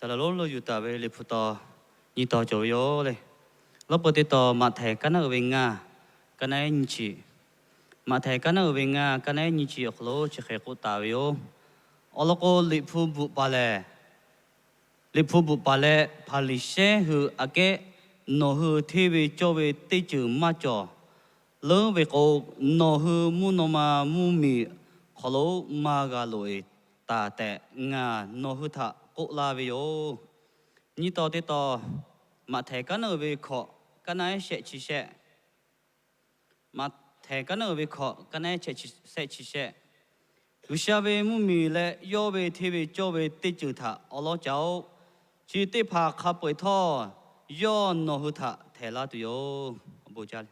Taˍ laˬ lonˉ lo yuˬ taˍ ve Liꞈ hpu taw nyi taw cawˬ ve yoˬ le. Lawˉ peuˬ teˇ taw Maꞈhtehˍ kaˉ naˉ uiˍ ve ngaˇ, kaˉ naˉ ehˉ nyiˇ chi. Maꞈhtehˍ kaˉ naˉ uiˍ ve ngaˇ, kaˉ naˉ ehˉ nyiˇ chi awˬ hk'aw lo chi hk'e k'oˆ taˍ ve yoˬ. Awˬ lawn k'o, Liꞈ hpu bvuhꞈ paˍ lehˬ, Liꞈ hpu bvuhꞈ paˍ leh Hpaˍriˍsehˇ hui aꞈ kehˉ nawˬ hui hteˇ ve cawˇ ve teˇ ceuˬ maˇ cawˬ. Leuˉ ve k'o, nawˬ hui mvuhˇ naw ma mvuhˇmiˬ hk'aw lo maˇ g'a loꞈ-e taˍ tehꞈ ngaˬ nawˬ hui htaꞈ k'oˆ laˇ ve yoˬ. Nyiˇ taw teˇ taw, Maꞈhtehˍ kaˉ naˉ uiˍ ve hkawꞈ, kaˉ naˉ ehˉ shehˆ chi shehˆ. Maꞈhtehˍ kaˉ naˉ uiˍ ve hkawꞈ, kaˉ naˉ ehˉ shehˆ chi shehˆ. G'uiˬsha ve mvuhˇmiˬ leh yawˇ ve hteˇ ve cawˇ ve teˇ ceuˬ htaꞈ awˉ lawˉ ca-oˆ. Chi teˇ hpaˍ hk'a peu-eˬ htawˇ, yawˇ nawˬ hui htaꞈ htehˍ laˇ tuˬ yoˬ. Awˬ bon jaˇ le.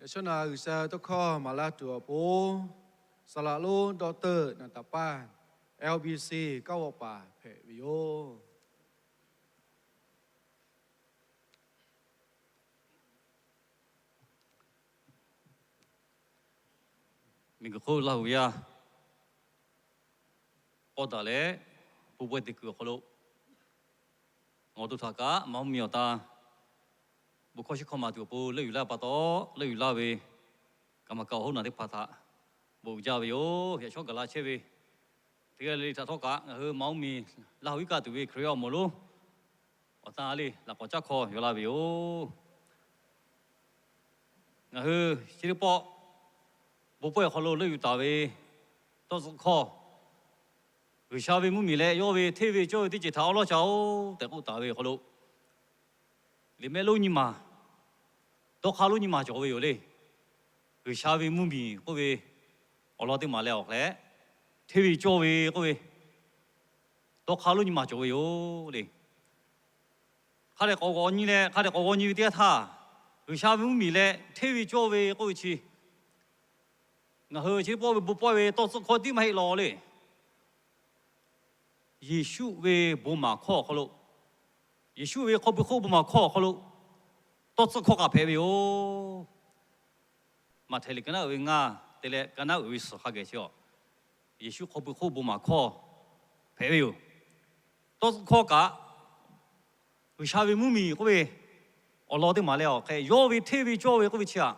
Yaꞈ shawˉ naꞈ G'uiˬsha tawˇ hkawˇ maˍ laˇ tuˬ awˬ pon, saˍ laꞈ lonˉ Doctor Naˍtaˍpaˇ, L B C kanˉ g'awˆ paˍ hpehꞈ ve yoˬ. Miˬguiˬ hk'oˆ Laˇ huˍ yaˇ pawˇ daꞈ leh, bon pawehˇ te kuiˬ awˬ hk'aw lo ngaˬ awˬ to htaꞈ kaꞈ maˇ mvuhˇmiˬ awˬ tan bon hkawˇ shiˉ hkawˇ maˍ tuˬ awˬ pon leuˆ yuˬ laˇ pa taw, leuˆ yuˬ laˇ ve kaˍ maˍ kaꞈ awˬ hoˉ naˬ teˇ hpaˍ htaꞈ bon uiˍ jaˇ ve yoˬ. Yaꞈ shawˉ gaˬ la chehˇ ve teˇ g'aˇ le le htaꞈ htawˇ kaꞈ, ngaˬ hui maˇ mvuhˇmiˬ Laˇ huˍ iˉ kaˆ tuˬ ve Hkriꞈ yaˇ awˬ moˍ lonˉ awˬ tan a le laꞈ k'awꞈ caˉ hk'aw yaw la ve yoˬ. Ngaˬ hui chi teˇ pawˆ bon pawehˇ awˬ hk'aw lo leuˆ yuˬ taˍ ve tawˇ tcuhˆ hkawˇ, G'uiˬsha ve mvuhˇmiˬ leh yawˇ ve hteˇ ve cawˇ ve teˇ ceuˬ htaꞈ awˉ lawˉ ca-oˬ tehꞈ k'oˆ taˍ ve awˬ hk'aw lo, liꞈ mehˆ lonˉ nyiˇ maˬ, dawˇ hk'aˇ lonˉ nyiˇ maˬ cawˬ ve yoˬ le. G'uiˬsha ve mvuhˇmiˬ k'oˆ ve awˬ lawn teˇ maˬ leh awˬ hk'e leh, hteˇ ve cawˇ ve k'oˆ ve dawˇ hk'aˇ lonˉ nyiˇ maˬ cawˬ ve yoˬ le. Hk'a dehꞈ k'awꞈ g'awˬ nyi leh, hk'a dehꞈ k'awꞈ g'awˬ nyi ve teˇ yanˇ htaˇ, G'uiˬsha ve mvuhˇmiˬ leh hteˇ ve cawˇ ve k'oˆ ve chi, ngaˬ hui chi teˇ pawˆ ve bon pawehˇ ve tawˇ tcuhˆ hkawˇ tiˉ maˇ heˆ law le. Yeˍsuˆ ve bon maˍ hkawˇ awˬ hk'aw lo, Yeˍsuˆ ve hk'aw pui hk'oˆ bon maˍ hkawˇ awˬ hk'aw lo tawˇ tcuhˆ hkawˇ kaꞈ hpehꞈ ve yoˬ. Maꞈhtehˍ liꞈ kaˉ naˉ uiˍ ve ngaˇ te leh kaˉ naˉ uiˍ ve suhˍ hk'a geh chi a, Yeˍsuˆ hk'aw pui hk'oˆ bon maˍ hkawˇ hpehꞈ ve yoˬ. Tawˇ tcuhˆ hkawˇ kaꞈ, G'uiˬsha ve mvuhˇmiˬ k'oˆ ve awˬ lawn teˇ maˬ leh awˬ hk'e, yawˇ ve hteˇ ve cawˇ ve k'oˆ ve chi htaꞈ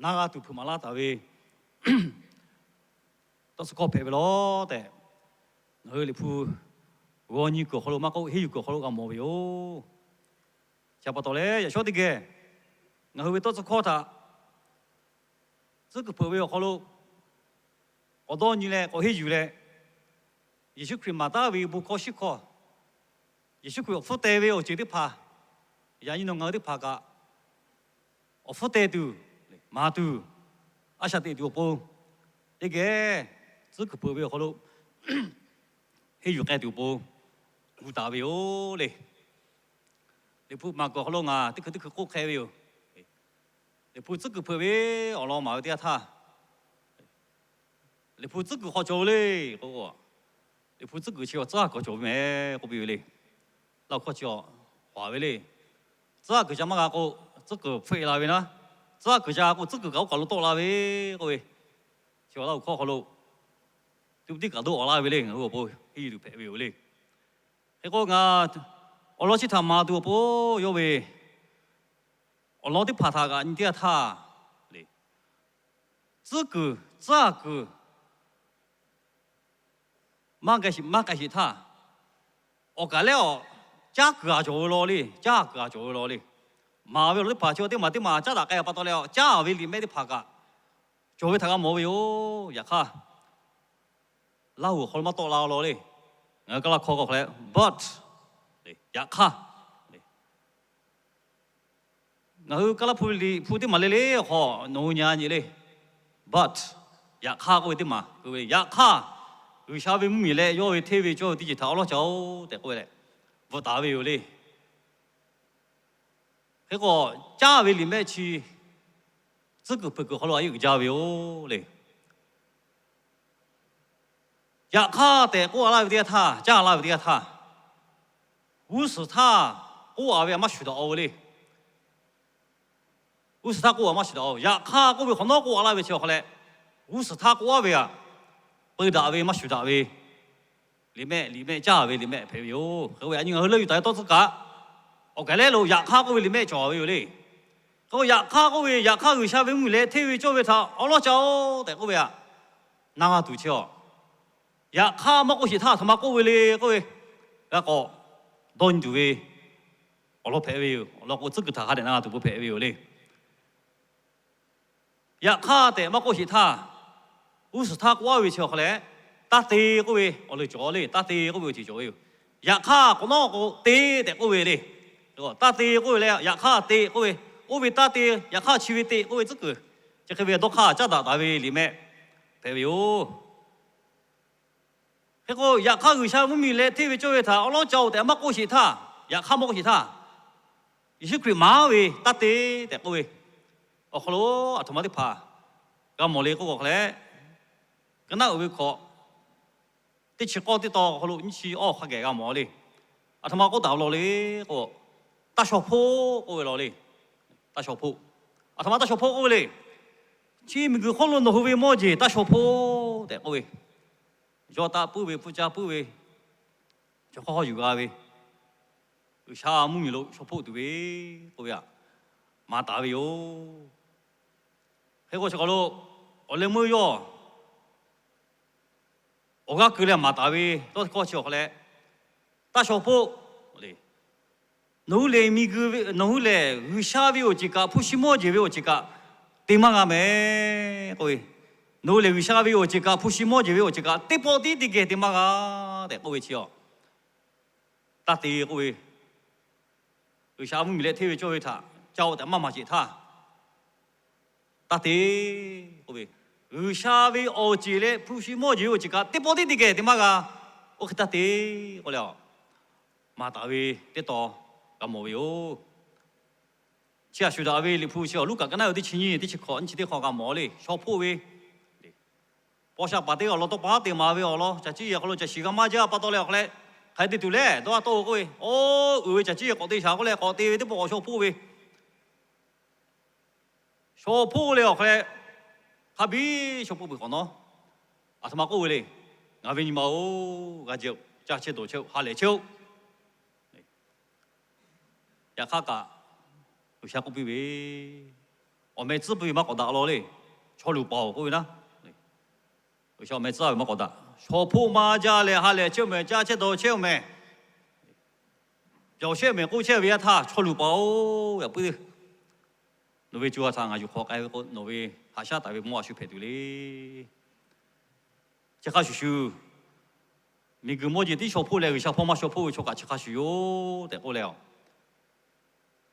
na g'a tuˬ hpeuꞈ maˍ laˇ taˍ ve tawˇ tcuhˆ hkawˇ hpehꞈ ve law tehꞈ, ngaˬ hui Liꞈ hpu g'awˬ nyi kuiˬ awˬ hk'aw lo maˇ k'oˆ, henˇ yuˬ kuiˬ awˬ hk'aw lo g'a mawˬ ve yoˬ. Chi pa taw leh, yaꞈ shawˉ teˇ geh ngaˬ hui ve tawˇ tcuhˆ hkawˇ htaꞈ tcuhˉ kuiˬ hpeuꞈ ve awˬ hk'aw lo k'awꞈ dawˇ nyi leh k'awꞈ henˇ yuˬ leh, Yeˍsuˆ Hkriꞈ maˍ taˉ ve bon hkawˇ shiˉ hkawˇ, Yeˍsuˆ Hkriꞈ awˬ hpfuhˇ teh ve awˬ ceuˬ teˇ hpaˍ, yaꞈ nyi nawˬ ngaˬ hui teˇ hpaˍ kaꞈ awˬ hpfuhˇ teh tuˬ, maˍ tuˬ, a shaꞈ teꞈ tuˬ awˬ pon, teˇ geh tcuhˉ kuiˬ hpeuꞈ ve awˬ hk'aw lo henˇ yuˬ k'ai tuˬ awˬ pon gu taˍ ve yoˬ le. Liꞈ hpu maˍ kuiˬ awˬ hk'aw lo ngaˬ teˇ hkui teˇ hkui k'oˆ hk'e ve yoˬ. Liꞈ hpu tcuhˉ kuiˬ hpeuꞈ ve awˬ lawn maˍ ve teˇ yanˇ htaˇ, Liꞈ hpu tcuhˉ kuiˬ hk'aw cawˬ ve le k'o, Liꞈ hpu tcuhˉ kuiˬ chi awˬ tcuhˉ kuiˬ cawˬ ve meh k'oˆ piˇ ve le. Laˇ huˍ hkawˇ chi awˬ haˍ ve le. Tcuhˉ kuiˬ ca maˇ g'a k'o, tcuhˉ kuiˬ hpfuhˆ e la ve naˉ, tcuhˉ kuiˬ ca k'o, tcuhˉ kuiˬ kaꞈ oˇ kaˬ lo tawˆ la ve k'oˆ ve, chi awˬ Laˇ huˍ hkawˇ hk'aw lo tuˇ tiˉ kaꞈ doˆ awˬ laˇ ve le. Ngaˬ hui awˬ pon henˇ yuˬ tuˬ hpehꞈ ve yoˬ le. Hk'e k'o, ngaˬ awˬ lawn chi htaꞈ maˍ tuˬ awˬ pon yawˇ ve awˬ lawn teˇ hpaˍ htaꞈ kaꞈ nyi teˇ yanˇ htaˇ le, tcuhˉ kuiˬ tcuhˉ kuiˬ maˇ k'ai shiˍ maˇ k'ai shiˍ htaˇ, awˬ kaˍ lehˉ awˬ caˉ kuiˬ a cawˬ ve law le, caˉ kuiˬ a cawˬ ve law le. Maˍ ve awˬ lawn teˇ hpaˍ chi teˇ maˬ teˇ maˬ caˉ daꞈ k'ai pa taw leh, caˉ ve liꞈ mehˆ teˇ hpaˍ kaꞈ cawˬ ve htaꞈ g'a mawˬ ve yoˬ. Yaꞈ hk'aˇ, Laˇ huˍ awˬ hk'aw lo maˇ tawˆ la law le. Ngaˬ hui Kaˇlaˇ hkawˇ k'o hk'a leh, but, yaꞈ hk'aˇ, ngaˬ hui Kaˇlaˇ hpu liꞈ hpu teˇ maˬ le le awˬ hk'aw nawˬ hui nyi nyi le. But, yaꞈ hk'aˇ k'oˆ ve teˇ maˬ k'oˆ ve, yaꞈ hk'aˇ, G'uiˬsha ve mvuhˇmiˬ leh yawˇ ve hteˇ ve cawˇ ve teˇ ceuˬ htaꞈ awˉ lawˉ ca-oˬ tehꞈ k'oˆ ve leh, bvuhꞈ taˍ ve yoˬ le. Hk'e k'o, caˇ ve liꞈ mehˆ chi tcuhˉ kuiˬ hpeuꞈ kuiˬ hk'aw lo a yeˇ uiˍ jaˇ ve yoˬ le. Yaꞈ hk'aˇ tehꞈ k'oˆ a laˇ ve teˇ yanˇ htaˇ, caˇ laˇ ve teˇ yanˇ htaˇ, g'uˇ suhˍ htaˇ k'oˆ a ve a maˇ shuˍ daꞈ-o ve le. G'uˇ suhˍ htaˇ k'oˆ a maˇ shuˍ daꞈ-o. Yaꞈ hk'aˇ k'oˆ ve hk'awꞈ nawˉ k'oˆ a laˇ ve chi awˬ hk'a leh, g'uˇ suhˍ htaˇ k'oˆ a ve aꞈ, peu daꞈ ve maˇ shuˍ daꞈ ve liꞈ mehˆ, liꞈ mehˆ caˇ ve liꞈ mehˆ hpehꞈ ve yoˬ. Hk'e k'o, yaꞈ nyi ngaˬ hui leuˆ yuˬ taˍ ve tawˇ tcuhˉ kaꞈ, awˬ kaˬ lehˉ lo yaꞈ hk'aˇ k'oˆ ve liꞈ mehˆ cawˬ ve yoˬ le. Hk'e k'o, yaꞈ hk'aˇ k'oˆ ve, yaꞈ hk'aˇ G'uiˬsha ve mvuhˇmiˬ leh hteˇ ve cawˇ ve htaꞈ awˉ lawˉ caˇ-oˆ tehꞈ k'oˆ ve htaꞈ na g'a tuˬ chi a. Yaꞈ hk'aˇ maˇ k'oˆ sheˍ htaˇ, aˬ htoꞈ ma k'oˆ ve le k'oˆ ve, g'a k'awꞈ dawˇ nyi tuˬ ve awˬ lawn hpehꞈ ve yoˬ. Awˬ lawn k'o, tcuhˉ kuiˬ htaꞈ ha dehꞈ na g'a tuˬ peuˬ hpehꞈ ve yoˬ le. Yaꞈ hk'aˇ tehꞈ maˇ k'oˆ sheˍ htaˇ, g'uˇ suhˍ htaˇ k'oˆ ve chi awˬ hk'aw leh, taˇ te k'oˆ ve awˬ leuˬ cawˬ le. Taˇ te k'oˆ ve awˬ ceuˬ cawˬ ve yoˬ. Yaꞈ hk'aˇ k'awꞈ nawˉ k'o te tehꞈ k'oˆ ve le. Taˇ te k'oˆ ve leh yaꞈ hk'aˇ te k'oˆ ve, oˇ ve taˇ te, yaꞈ hk'aˇ chi ve te k'oˆ ve tcuhˉ kuiˬ, chi hk'e ve dawˇ hk'aˇ caˉ daꞈ taˍ ve liꞈ mehˆ hpehꞈ ve yoˬ. Hk'e k'o, yaꞈ hk'aˇ G'uiˬsha mvuhˇmiˬ leh hteˇ ve cawˇ ve htaꞈ awˉ lawˉ caˇ-oˆ tehꞈ maˇ k'oˆ sheˍ htaˇ, yaꞈ hk'aˇ maˇ k'oˆ sheˍ htaˇ, Yeˍsuˆ Hkriꞈ maˍ ve taˇ te tehꞈ k'oˆ ve awˬ hk'aw lo, aˬ htoꞈ ma teˇ hpaˍ g'a mawˬ le k'oˆ k'o hk'a leh, ka naˉ uiˍ ve hkawꞈ teˇ chi k'awˇ teˇ taw awˬ hk'aw lo nyiˇ chi awˇ hk'a geh g'a mawˬ le. Aˬ htoꞈ ma k'oˆ taˍ ve law le k'o, taˇ shaw hpoˆ k'oˆ ve law le. Taˇ shaw hpoˆ. Aˬ htoꞈ ma taˇ shaw hpoˆ k'oˆ ve le. Chi miˬguiˬ hk'oˆ lo nawˬ hui ve mawˇ jeˬ taˇ shaw hpoˆ tehꞈ k'oˆ ve, yawˇ taˆ puiˉ ve, hpu caˇ puiˉ ve, chaw hk'aw hawˇ yuˬ g'a ve, G'uiˬsha mvuhˇmiˬ lo shaw hpoˆ tuˬ ve k'oˆ ve htaꞈ maˍ taˍ ve yoˬ. Hk'e k'o, chi hk'aw lo awˬ leh meuˇ yawˇ awˬ g'aˇ keu leh maˍ taˍ ve tawˇ hkawˇ chi awˬ hk'aw leh, taˇ shaw hpoˆ le. Nawˬ hui lehˬ miˬguiˬ ve, nawˬ hui lehˬ G'uiˬsha ve awˬ ceuˬ kaꞈ, hpu shi mawˇ jeˬ ve awˬ ceuˬ kaꞈ te maˇ g'a mehˍ k'oˆ ve. Nawˬ hui lehˬ G'uiˬsha ve awˬ ceuˬ kaꞈ, hpu shi mawˇ jeˬ ve awˬ ceuˬ kaꞈ teˇ pawˆ tiˉ teˇ geh te maˇ g'a tehꞈ k'oˆ ve chi a. Taˇ te k'oˆ ve, G'uiˬsha mvuhˇmiˬ leh hteˇ ve cawˇ ve htaꞈ caˇ-oˆ tehꞈ maˇ maˍ sheˍ htaˇ, taˇ te k'oˆ ve, G'uiˬsha ve awˬ ceuˬ leh hpu shi mawˇ jeˬ ve awˬ ceuˬ kaꞈ teˇ pawˆ tiˉ teˇ geh te maˇ g'a. Oˇ hk'e taˇ te k'oˆ leh, maˍ taˍ ve teˇ taw g'a mawˬ ve yoˬ. Chi a shuˍ daꞈ ve Liꞈ hpu chi awˬ Luˉkaꞈ ka naˉ ve teˇ chi nyiˇ, teˇ chi hkawꞈ, nyiˇ chi teˇ hk'awꞈ g'a mawˬ le. Shaw hpoˆ ve, paw sha paˍ teˇ g'aˇ awˬ lawn tawˇ pa haˉ te maˍ ve awˬ lawn, caˬ ciˇ yehˬ hk'aw lo caˬ shiˍ g'a maˇ jaˇ pa taw leh awˬ hk'aw leh, hk'aˬ hk'e te tuˬ le, dawˇ a tawˆ-o k'oˆ ve, oˇ uiˍ ve caˬ ciˇ yehˬ k'awꞈ te shaˍ k'oˆ leh k'awꞈ te ve teˇ pawˆ k'awꞈ shaw hpoˆ ve, shaw hpoˆ leh awˬ hk'aw leh, hk'a biˇ shaw hpoˆ peuˬ hk'awꞈ nawˉ, aˬ htoꞈ ma k'oˆ ve le. Ngaˬ ve nyi ma-oˬ, g'a jehˇ-oˆ, caˇ chehˇ dawˬ chehˇ-oˆ, ha lehˬ chehˇ-oˆ. Yaꞈ hk'aˇ kaꞈ, G'uiˬsha k'oˆ piˇ ve, awˬ meh tcuhˉ piˇ ve maˇ k'awꞈ daꞈ law le. Chaw luˬ paˍ-oˬ k'oˆ ve naˉ, G'uiˬsha awˬ meh tcuhˉ ve maˇ k'awꞈ daꞈ. Shaw hpoˆ maˇ jaˇ leh ha lehˬ chehˇ-oˬ mehˍ, caˇ chehˇ dawˬ chehˇ-oˬ mehˍ, jawˬ chehˇ-oˬ mehˍ k'oˆ chehˇ ve yaˇ htaˇ, chaw luˬ paˍ-oˬ, yaꞈ puiˉ, nawˬ ve co ha htaꞈ ngaˬ yuˬ hk'awꞈ k'ai ve k'o, nawˬ ve haꞈ shaˉ taˍ ve mawˇ a shu hpehꞈ tuˬ le. Chi hk'a shuˍ shuˍ, miˬguiˬ mawˇ jeˬ tiˉ shaw hpoˆ leh G'uiˬsha hpawˇ maˇ shaw hpoˆ ve chaw kaꞈ chi hk'a shuˍ yoˬ tehꞈ k'oˆ leh,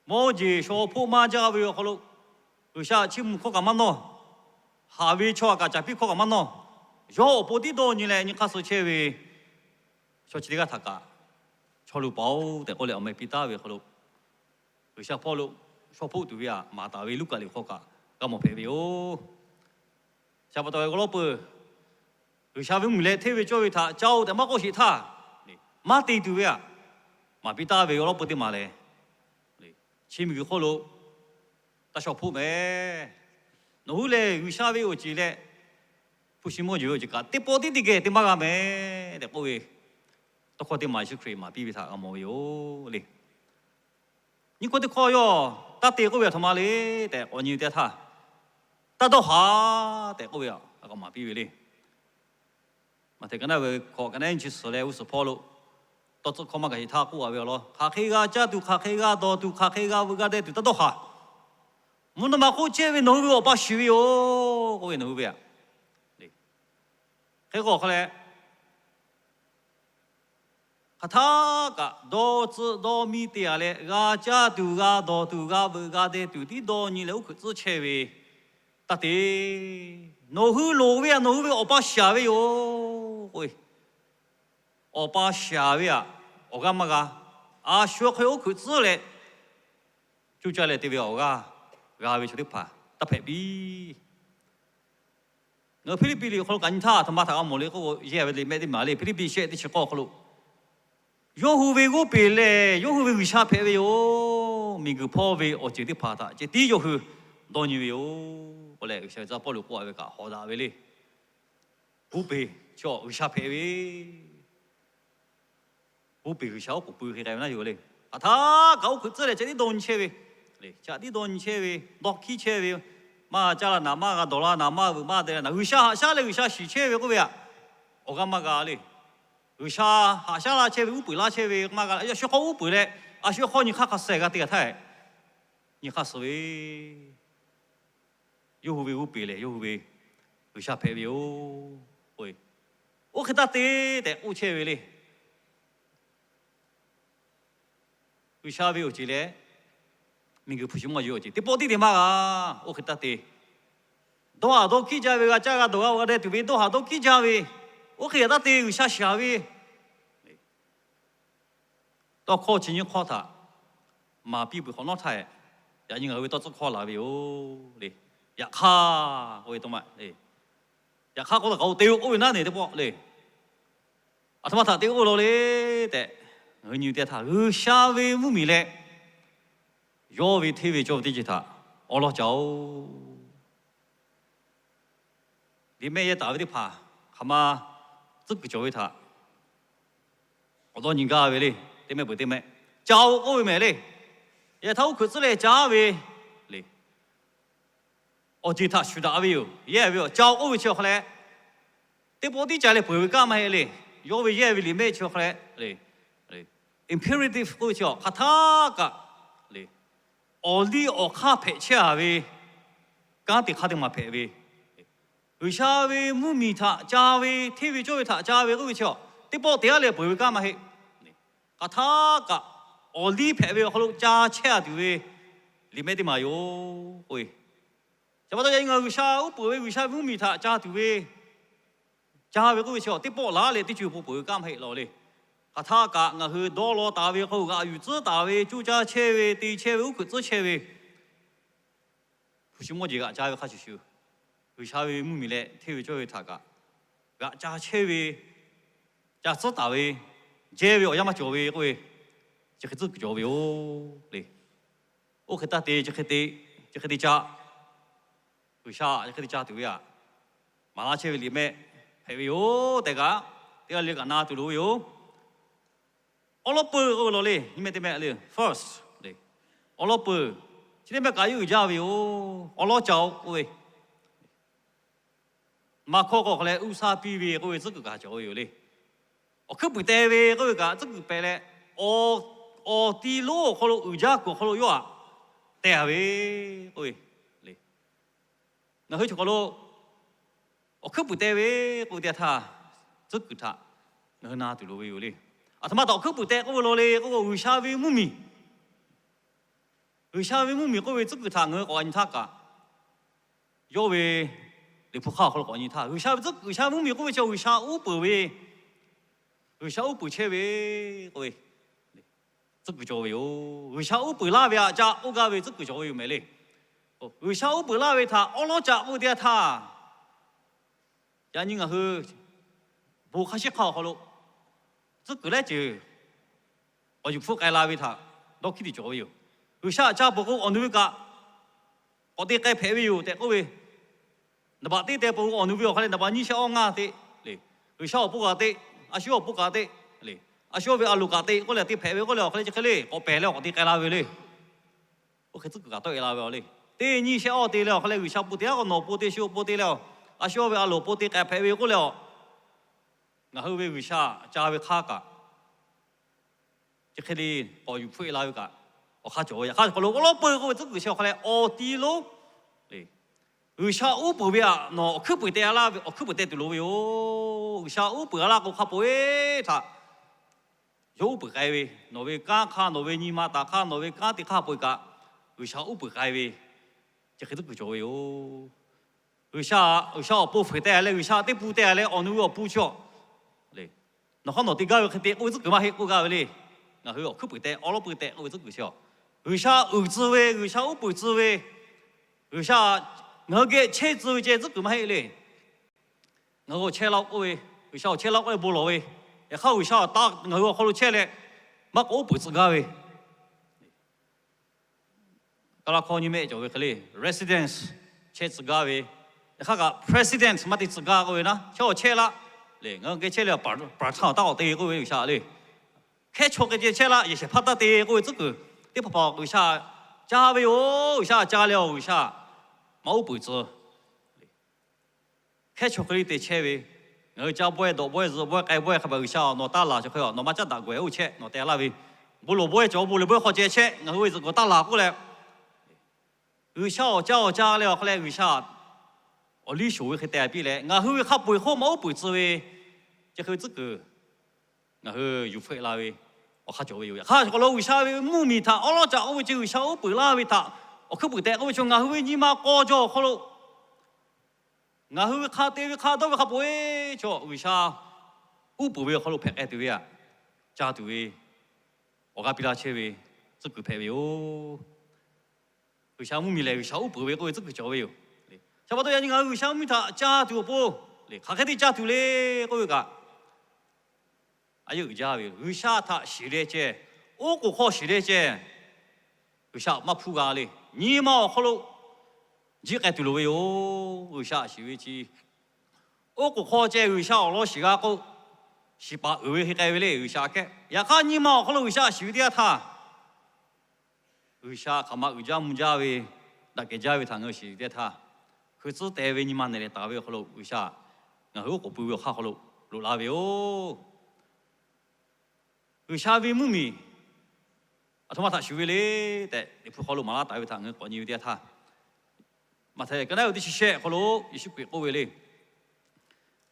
mawˇ jeˬ shaw hpoˆ maˇ jaˇ ve awˬ hk'aw lo, G'uiˬsha chiˇ mvuh hkawˇ kaꞈ maˇ nawˇ, haꞈ ve chaw kaꞈ caˍ piˇ hkawˇ kaꞈ maˇ nawˇ, yawˇ awˬ pon tiˉ dawˇ nyi leh nyi hk'aˇ suh chehˇ ve chaw chi teˇ g'aˇ htaꞈ kaꞈ, chaw luˬ paˍ-oˬ tehꞈ k'oˆ leh awˬ meh piˇ taˉ ve awˬ hk'aw lo, G'uiˬsha hpawˇ lo shaw hpoˆ tuˬ ve htaꞈ maˍ taˍ ve Luˉkaꞈ liꞈ hk'aw kaꞈ g'a mawˬ hpehꞈ ve yoˬ. Chi pa taw awˬ lawn peuˬ, G'uiˬsha ve mvuhˇmiˬ leh hteˇ ve cawˇ ve htaꞈ caˇ-oˆ tehꞈ maˇ k'oˆ sheˍ htaˇ, maˇ te tuˬ ve htaꞈ maˍ piˇ taˉ ve awˬ lawn peuˬ teˇ maˬ lehˬ, chi miˬguiˬ hk'oˆ lo taˇ shaw hpoˆ mehˍ. Nawˬ hui lehˬ G'uiˬsha ve awˬ ceuˬ leh hpu shi mawˇ jeˬ ve awˬ ceuˬ kaꞈ teˇ pawˆ tiˉ teˇ geh te maˇ g'a mehˍ tehꞈ k'oˆ ve tawˇ hkawˇ teˇ maˬ Yeˍsuˆ Hkriꞈ maˍ piˇ ve htaꞈ g'a mawˬ ve yoˬ le. Nyiˇ hkawˇ teˇ hkawˇ yawˇ taˇ te k'oˆ ve aˬ htoꞈ ma le tehꞈ k'awꞈ nyi ve teˇ htaˇ, taˇ dawˇ haˍ tehꞈ k'oˆ ve htaꞈ k'a maˍ piˇ ve le. Maꞈhtehˍ ka naˉ ve hkawꞈ ka naˉ nyiˇ chi suhˍ leh g'uˇ suhˍ hpawˇ lo tawˇ tcuhˉ hkawˇ maˇ gaˬ sheˍ htaˇ k'oˆ a ve awˬ lawn, hk'aˬ hk'e g'a caˇ tuˬ, hk'aˬ hk'e g'a dawˬ tuˬ, hk'aˬ hk'e g'a veuꞈ g'a deh tuˬ taˇ dawˇ haˍ. Mvuhˇ naw ma hk'oˆ chehˇ ve nawˬ hui ve Awˬ pa shiˍ ve yoˬ k'oˆ ve nawˬ hui ve a. Hk'e k'o hk'a leh, hk'aˬ htaˇ kaꞈ dawˇ tcuhˉ dawˇ miˇ te a leh, g'a caˇ tuˬ, g'a dawˬ tuˬ, g'a veuꞈ g'a deh tuˬ tiˉ dawˇ nyi leh uˉ hkuiꞈ tcuhˉ chehˇ ve taˇ te. Nawˬ hui loˍ ve a, nawˬ hui ve Awˬ pa shiˍ ve yoˬ k'o, Awˬ pa shiˍ ve a, awˬ g'aˇ maˇ g'a. A shu hk'e uˉ hkuiꞈ tcuhˉ leh, cuˇ caˇ leh te ve awˬ g'aˇ g'a ve chaw teˇ hpaˍ taˇ hpehꞈ piˇ. Ngaˬ hui Hpiˇliˇpiˆ liꞈ awˬ hk'aw lo kaꞈ nyi htaˇ, aˬ htoꞈ ma htaꞈ g'a mawˬ le k'o, yehˇ ve liꞈ mehˆ teˇ maˬ le, Hpiˇliˇpiˆ shehˆ teˇ chi k'awˇ awˬ hk'aw lo, yawˇ hui ve g'oˇ peˬ lehˬ, yawˇ hui ve G'uiˬsha hpehꞈ ve yoˬ. Miˬguiˬ hpawˇ ve awˬ ceuˬ teˇ hpaˍ htaꞈ ceh tiˉ yawˇ hui dawˇ nyi ve yoˬ k'oˆ leh, G'uiˬsha ve tcuh yaˇ Pawˇluꞈ k'oˆ a ve kaꞈ hawꞈ daꞈ ve le. G'oˇ peˬ Chaw G'uiˬsha hpehꞈ ve, uˉ peunˍ G'uiˬsha oˉ k'oˍ pui hk'e k'ai ve naˉ yoˬ le. Hk'aˬ htaˇ kaꞈ oˇ hkui tcuhˉ leh chaꞈ tiˉ dawˇ nyi chehˇ ve, chaꞈ tiˉ dawˇ nyi chehˇ ve, dawˇ hkiˉ chehˇ ve, maˇ g'a caˇ la naˍ, maˇ g'a dawˬ la naˍ, maˇ veuꞈ maˇ deh la naˍ, G'uiˬsha haꞈ shaˉ leh G'uiˬsha shiˍ chehˇ ve k'oˆ ve aꞈ, awˬ g'aˇ maˇ g'a le. G'uiˬsha haꞈ shaˉ laˇ chehˇ ve, uˉ peunˍ laˇ chehˇ ve maˇ g'a, a shu hk'aw uˉ peunˍ leh, a shu hk'aw nyi hk'aˇ hk'a suh g'a te g'a htaˇ, nyi hk'aˇ suh ve, yawˇ hui ve uˉ peunˍ lehˬ yawˇ hui ve G'uiˬsha hpehꞈ ve yoˬ. Oˇ hk'e taˇ te tehꞈ k'oˆ chehˇ ve le. G'uiˬsha ve awˬ ceˬ leh miˬguiˬ hpu shi mawˇ jeˬ awˬ ceˬ teˇ pawˆ tiˉ te maˇ g'a. Oˇ hk'e taˇ te, dawˇ haˍ dawˇ hkiˉ jaˇ ve, g'a caˇ g'a dawˬ g'a g'a deh tuˬ ve dawˇ haˍ dawˇ hkiˉ jaˇ ve, oˇ hk'e g'a taˇ te G'uiˬsha shiˍ ve tawˇ hkawˇ chi nyiˇ hkawˇ htaꞈ maˍ piˇ peuˬ hk'awꞈ nawˉ htaˇ, yaꞈ nyi ngaˬ hui ve tawˇ tcuhˉ hkawˇ laˬ ve yoˬ le. Yaꞈ hk'aˇ k'oˆ ve, yaꞈ hk'aˇ k'oˆ taˍ k'o te-o k'oˆ ve naˉ neˬ teˇ pawˆ le. Aˬ htoꞈ ma htaꞈ te k'oˆ law le tehꞈ, ngaˬ hui nyi teˇ htaˇ G'uiˬsha ve mvuhˇmiˬ leh yawˇ ve hteˇ ve cawˇ ve teˇ ceuˬ htaꞈ awˉ lawˉ ca-oˬ. Liꞈ mehˆ yehˇ taˍ ve teˇ hpaˍ hk'aˬ ma tcuhˉ kuiˬ cawˬ ve htaꞈ awˬ dawˇ nyi gaˇ ve le. Teˇ mehˆ peuˬ teˇ mehˆ ca-oˬ k'oˆ ve mehˍ le. Yaꞈ htaˇ oˇ hkui tcuhˉ leh caˇ ve le. Awˬ ceˬ htaꞈ shuˍ daꞈ ve yoˬ. Yehˇ ve awˬ ca-oˬ k'oˆ ve chi awˬ hk'aw leh, teˇ pawˆ tiˉ ca leh peuˬ ve kanˉ maˇ heˆ le. Yawˇ ve yehˇ ve liꞈ mehˆ chi awˬ hk'aw leh, imperative k'oˆ ve chi hk'aˬ htaˇ kaꞈ le, awˬ liˇ awˬ hk'aˇ hpehꞈ chehˇ a ve kanˉ te hk'aˇ teˇ maˬ hpehꞈ ve, G'uiˬsha ve mvuhˇmiˬ htaꞈ ca ve, hteˇ ve cawˇ ve htaꞈ ca ve k'oˆ ve chi, teˇ pawˆ te aˉ leh peuˬ ve kanˉ maˇ heˆ. Hk'aˬ htaˇ kaꞈ awˬ liˇ hpehꞈ ve awˬ hk'aw lo ca chehˇ a tuˬ ve liꞈ mehˆ teˇ maˬ yoˬ k'oˆ ve. Chi pa taw yaꞈ nyi ngaˬ G'uiˬsha uˉ peunˍ ve, G'uiˬsha ve mvuhˇmiˬ htaꞈ ca tuˬ ve, ca ve k'oˆ ve chi teˇ pawˆ laˬ leh teˇ ceuˬ pon peuˬ ve kanˉ maˇ heˆ law le. Hk'aˬ htaˇ kaꞈ ngaˬ hui dawˇ law taˍ ve hk'aw g'aꞈ yuˬ tcuhˉ taˍ ve, coˇ caˇ chehˇ ve, te chehˇ ve, uˉ hkui tcuhˉ chehˇ ve, hpu shi mawˇ jeˬ g'aꞈ ca ve hk'a shuˍ shuˍ, G'uiˬsha ve mvuhˇmiˬ leh hteˇ ve cawˇ ve htaꞈ kaꞈ g'aꞈ ca chehˇ ve, ca tcuhˉ taˍ ve, jehˇ ve awˬ yanˇ maˇ cawˬ ve k'oˆ ve, chi hk'e tcuhˉ kuiˬ cawˬ ve yoˬ le. Oˇ hk'e taˇ te, chi hk'e te, chi hk'e te ca, G'uiˬsha chi hk'e te ca tuˬ ve aꞈ, maˍ laˇ chehˇ ve liꞈ mehˆ hpehꞈ ve yoˬ tehꞈ kaꞈ, teˇ g'aˇ le kaꞈ na tuˬ loˍ ve yoˬ. Awˉ lawˉ peuˬ k'oˆ ve law le, nyi mehˆ teˇ mehˆ le, first le. Awˉ lawˉ peuˬ, chi teˇ mehˆ kaꞈ yawˇ uiˍ jaˇ ve yoˬ. Awˉ lawˉ ca-oˬ k'oˆ ve, maˇ hkawˇ k'o hk'aˬ leh uˇ saˇ piˇ ve k'oˆ ve tcuhˉ kuiˬ kaꞈ cawˬ ve yoˬ le. Awˬ hkuiˉ puiˍ te ve k'oˆ ve kaꞈ tcuhˉ kuiˬ pehꞈ leh, awˬ ti lonˉ awˬ hk'aw lo uiˍ jaˇ kuiˬ awˬ hk'aw lo yawˇ aꞈ te a ve k'oˆ ve le. Ngaˬ hui chaw hk'aw lo awˬ hkuiˉ puiˍ te ve k'oˆ ve teˇ htaˇ, tcuhˉ kuiˬ htaꞈ ngaˬ hui na tuˬ loˍ ve yoˬ le. Aˬ htoꞈ ma taꞈ awˬ hkuiˉ puiˍ te k'oˆ ve law le k'oˆ k'o, G'uiˬsha ve mvuhˇmiˬ, G'uiˬsha ve mvuhˇmiˬ k'oˆ ve tcuhˉ kuiˬ htaꞈ ngaˬ hui k'awꞈ g'a nyi htaˇ kaꞈ, yawˇ ve liꞈ hpu hk'aˇ awˬ hk'aw lo k'awꞈ nyi htaˇ, G'uiˬsha ve tcuhˉ, G'uiˬsha mvuhˇmiˬ k'oˆ ve chi G'uiˬsha uˉ peunˍ ve, G'uiˬsha uˉ peunˍ chehˇ ve k'oˆ ve tcuhˉ kuiˬ cawˬ ve yoˬ. G'uiˬsha uˉ peunˍ laˇ ve aꞈ ca k'oˆ gaˇ ve tcuhˉ kuiˬ cawˬ ve yoˬ mehˍ le. G'uiˬsha uˉ peunˍ laˇ ve htaꞈ awˉ lawˉ ca k'oˆ ve teˇ yanˇ htaˇ, yaꞈ nyi ngaˬ hui bon hk'a shiˉ hk'aˇ awˬ hk'aw lo tcuhˉ kuiˬ lehˉ ceuˬ k'awꞈ yuˬ hpfuhˆ k'ai la ve htaꞈ dawˇ hkiˉ tuˬ cawˬ ve yoˬ. G'uiˬsha aꞈ ca peuˬ k'o awˬ nu ve kaꞈ k'awꞈ te k'ai hpehꞈ ve yoˬ tehꞈ k'oˆ ve, naˍ baꞈ teˇ te peuˬ k'o awˬ nu ve awˬ hk'aw leh naˍ baꞈ nyiˇ shehˆ awˇ ngaˇ te le. G'uiˬsha awˬ pon kaꞈ te, a shu awˬ pon kaꞈ te le. A shu ve a loˍ kaꞈ te k'oˆ leh te hpehꞈ ve k'oˆ leh awˬ hk'aw leh chi hk'e le k'awꞈ pehˬ leh awˬ k'awꞈ te k'ai la ve le. Oˇ hk'e tcuhˉ kuiˬ kaꞈ tawˆ e la ve le. Teˇ nyiˇ shehˆ awˇ te leh awˬ hk'aw leh G'uiˬsha pon te, a k'o nawˬ pon te, shu pon te leh, a shu ve a loˍ pon te k'ai hpehꞈ ve k'oˆ leh, ngaˬ hui ve G'uiˬsha ca ve hk'aˇ kaꞈ chi hk'e le k'awꞈ yuˬ hpfuhˆ e la ve kaꞈ awˬ hk'aˇ cawˬ ve. Yaꞈ hk'aˇ awˬ hk'aw lo awˉ lawˉ peuˬ k'oˆ ve tcuhˉ kuiˬ chi awˬ hk'aw leh awˬ ti lonˉ le, G'uiˬsha uˉ peunˍ ve aꞈ nawˬ awˬ hkuiˉ puiˍ te a laˇ ve, awˬ hkuiˉ puiˍ te tuˬ loˍ ve yoˬ. G'uiˬsha uˉ peunˍ a laˇ k'o hk'a peu-eˬ htaꞈ yawˇ uˉ peunˍ k'ai ve, nawˬ ve kanˉ hk'aˇ, nawˬ ve nyi ma taˍ hk'aˇ, nawˬ ve kanˉ te hk'aˇ peu-eˬ kaꞈ G'uiˬsha uˉ peunˍ k'ai ve, chi hk'e tcuhˉ kuiˬ cawˬ ve yoˬ. G'uiˬsha, G'uiˬsha awˬ pon fuiˍ teh leh, G'uiˬsha teˇ pun teh leh awˬ nu ve awˬ pon chi a le, nawˬ hk'aˇ nawˬ te gaˇ ve hk'e te k'oˆ ve tcuhˉ kuiˬ maˇ heˆ k'oˆ gaˇ ve le. Ngaˬ hui awˬ hkuiˉ puiˍ teh, awˉ lawˉ peuˬ teh k'oˆ ve tcuhˉ kuiˬ chi a, G'uiˬsha uiˍ tcuh ve, G'uiˬsha uˉ peunˍ tcuh ve, G'uiˬsha ngaˬ hui geh chehˇ tcuh ve ceh tcuhˉ kuiˬ maˇ heˆ le. Ngaˬ hui awˬ chehˇ laˇ-oˆ k'oˆ ve, G'uiˬsha awˬ chehˇ laˇ-oˆ k'oˆ leh bon lawˬ ve, yaꞈ hk'aˇ G'uiˬsha awˬ taˆ ngaˬ hui awˬ hk'aw lo chehˇ leh maˇ k'awꞈ uˉ peunˍ tcuh gaˇ ve, Kaˇlaˇ hkawˇ nyiˇ mehˆ cawˬ ve hk'e le, residence chehˇ tcuh gaˇ ve, yaꞈ hk'aˇ kaꞈ president maˇ te tcuh gaˇ k'oˆ ve naˉ, chaw awˬ chehˇ laˇ. Leh ngaˬ hui geh chehˇ leh, ประธาน taˇ k'awꞈ te k'oˆ ve G'uiˬsha le. Hkehˉ chaw hk'e ceh chehˇ laˇ, yehˬ shehˍ hpaˇ taˇ te k'oˆ ve tcuhˉ kuiˬ teˇ hpaˍ hpaˍ G'uiˬsha ca ve yoˬ. G'uiˬsha ca leh-aˬ, G'uiˬsha maˇ uˉ peunˍ tcuh. Hkehˉ chaw hk'e le te chehˇ ve, ngaˬ hui ca bawehˇ dawꞈ bawehˇ zuhꞈ bawehˇ k'ai bawehˇ hk'a pa G'uiˬsha-aˬ, nawˬ taˇ laˬ chaw hk'e nawˬ maˇ caˉ daꞈ gawehˬ oˇ chehˇ nawˬ teh laˇ ve, bon lawˬ bawehˇ cawˬ bon lawˬ bawehˇ hk'aw ceh chehˇ ngaˬ hui ve zuhꞈ gawˬ taˇ laˬ k'oˆ leh, G'uiˬsha awˬ ca awˬ ca leh awˬ hk'a leh G'uiˬsha awˬ liˇ shoˍ ve hk'e teh piˇ leh, ngaˬ hui ve hk'a peu-eˬ hk'oˆ maˇ uˉ peunˍ tcuh ve, chi hk'e ve tcuhˉ kuiˬ ngaˬ hui yuˬ hpfuhˆ la ve awˬ hk'aˇ cawˬ ve yoˬ. Yaꞈ hk'aˇ, awˬ hk'aw lo G'uiˬsha ve mvuhˇmiˬ htaꞈ awˉ lawˉ ca oˇ ve chi G'uiˬsha uˉ peunˍ laˇ ve htaꞈ awˬ hkuiˉ puiˍ tehꞈ k'oˆ ve chaw ngaˬ hui ve nyi ma k'aw jaw awˬ hk'aw lo ngaˬ hui ve hk'a te ve hk'a dawˇ ve hk'a peu-eˬ chaw G'uiˬsha uˉ peunˍ ve awˬ hk'aw lo hpehꞈ k'ai tuˬ ve aꞈ, ca tuˬ ve awˬ g'aˇ piˇ laˇ chehˇ ve tcuhˉ kuiˬ hpehꞈ ve yoˬ. G'uiˬsha mvuhˇmiˬ lehˬ G'uiˬsha uˉ peunˍ ve k'oˆ ve tcuhˉ kuiˬ cawˬ ve yoˬ. Chi pa taw yaꞈ nyi ngaˬ hui G'uiˬsha mvuhˇmiˬ htaꞈ ca tuˬ awˬ pon, hk'aˬ hk'e te ca tuˬ le k'oˆ ve kaꞈ, a yeˇ uiˍ jaˇ ve G'uiˬsha htaꞈ shiˍ leh ceh, oˉ k'oˍ hk'aw shiˍ leh ceh, G'uiˬsha maˇ hpuˇ g'a le. Nyi ma awˬ hk'aw lo jiˆ k'ai tuˬ loˍ ve yoˬ. G'uiˬsha shiˍ ve chi oˉ k'oˍ hk'aw ceh G'uiˬsha awˬ lawn shiˍ g'a k'o, shiˍ paˍ uiˍ ve hk'e k'ai ve le G'uiˬsha kehˉ. Yaꞈ hk'aˇ, nyi ma awˬ hk'aw lo G'uiˬsha shiˍ ve teˇ yanˇ htaˇ, G'uiˬsha hk'aˬ ma uiˍ jaˇ mvuh jaˇ ve, daꞈ kehˬ jaˇ ve htaꞈ ngaˬ hui shiˍ ve teˇ yanˇ htaˇ, hkui tcuhˉ teh ve nyi ma nehˬ leh taˍ ve awˬ hk'aw lo G'uiˬsha ngaˬ hui oˉ k'oˍ pui ve awˬ hk'aˇ hk'aw lo loꞈ la ve yoˬ. G'uiˬsha ve mvuhˇmiˬ aˬ htoꞈ ma htaꞈ shuˍ ve le tehꞈ, Liꞈ hpu hk'aw lo maˍ laˇ taˍ ve htaꞈ ngaˬ hui k'awꞈ nyi ve teˇ yanˇ htaˇ, Maꞈhtehˍ ka naˉ ve teˇ chi shehˆ awˬ hk'aw lo Yeˍsuˆ Hkriꞈ k'oˆ ve le.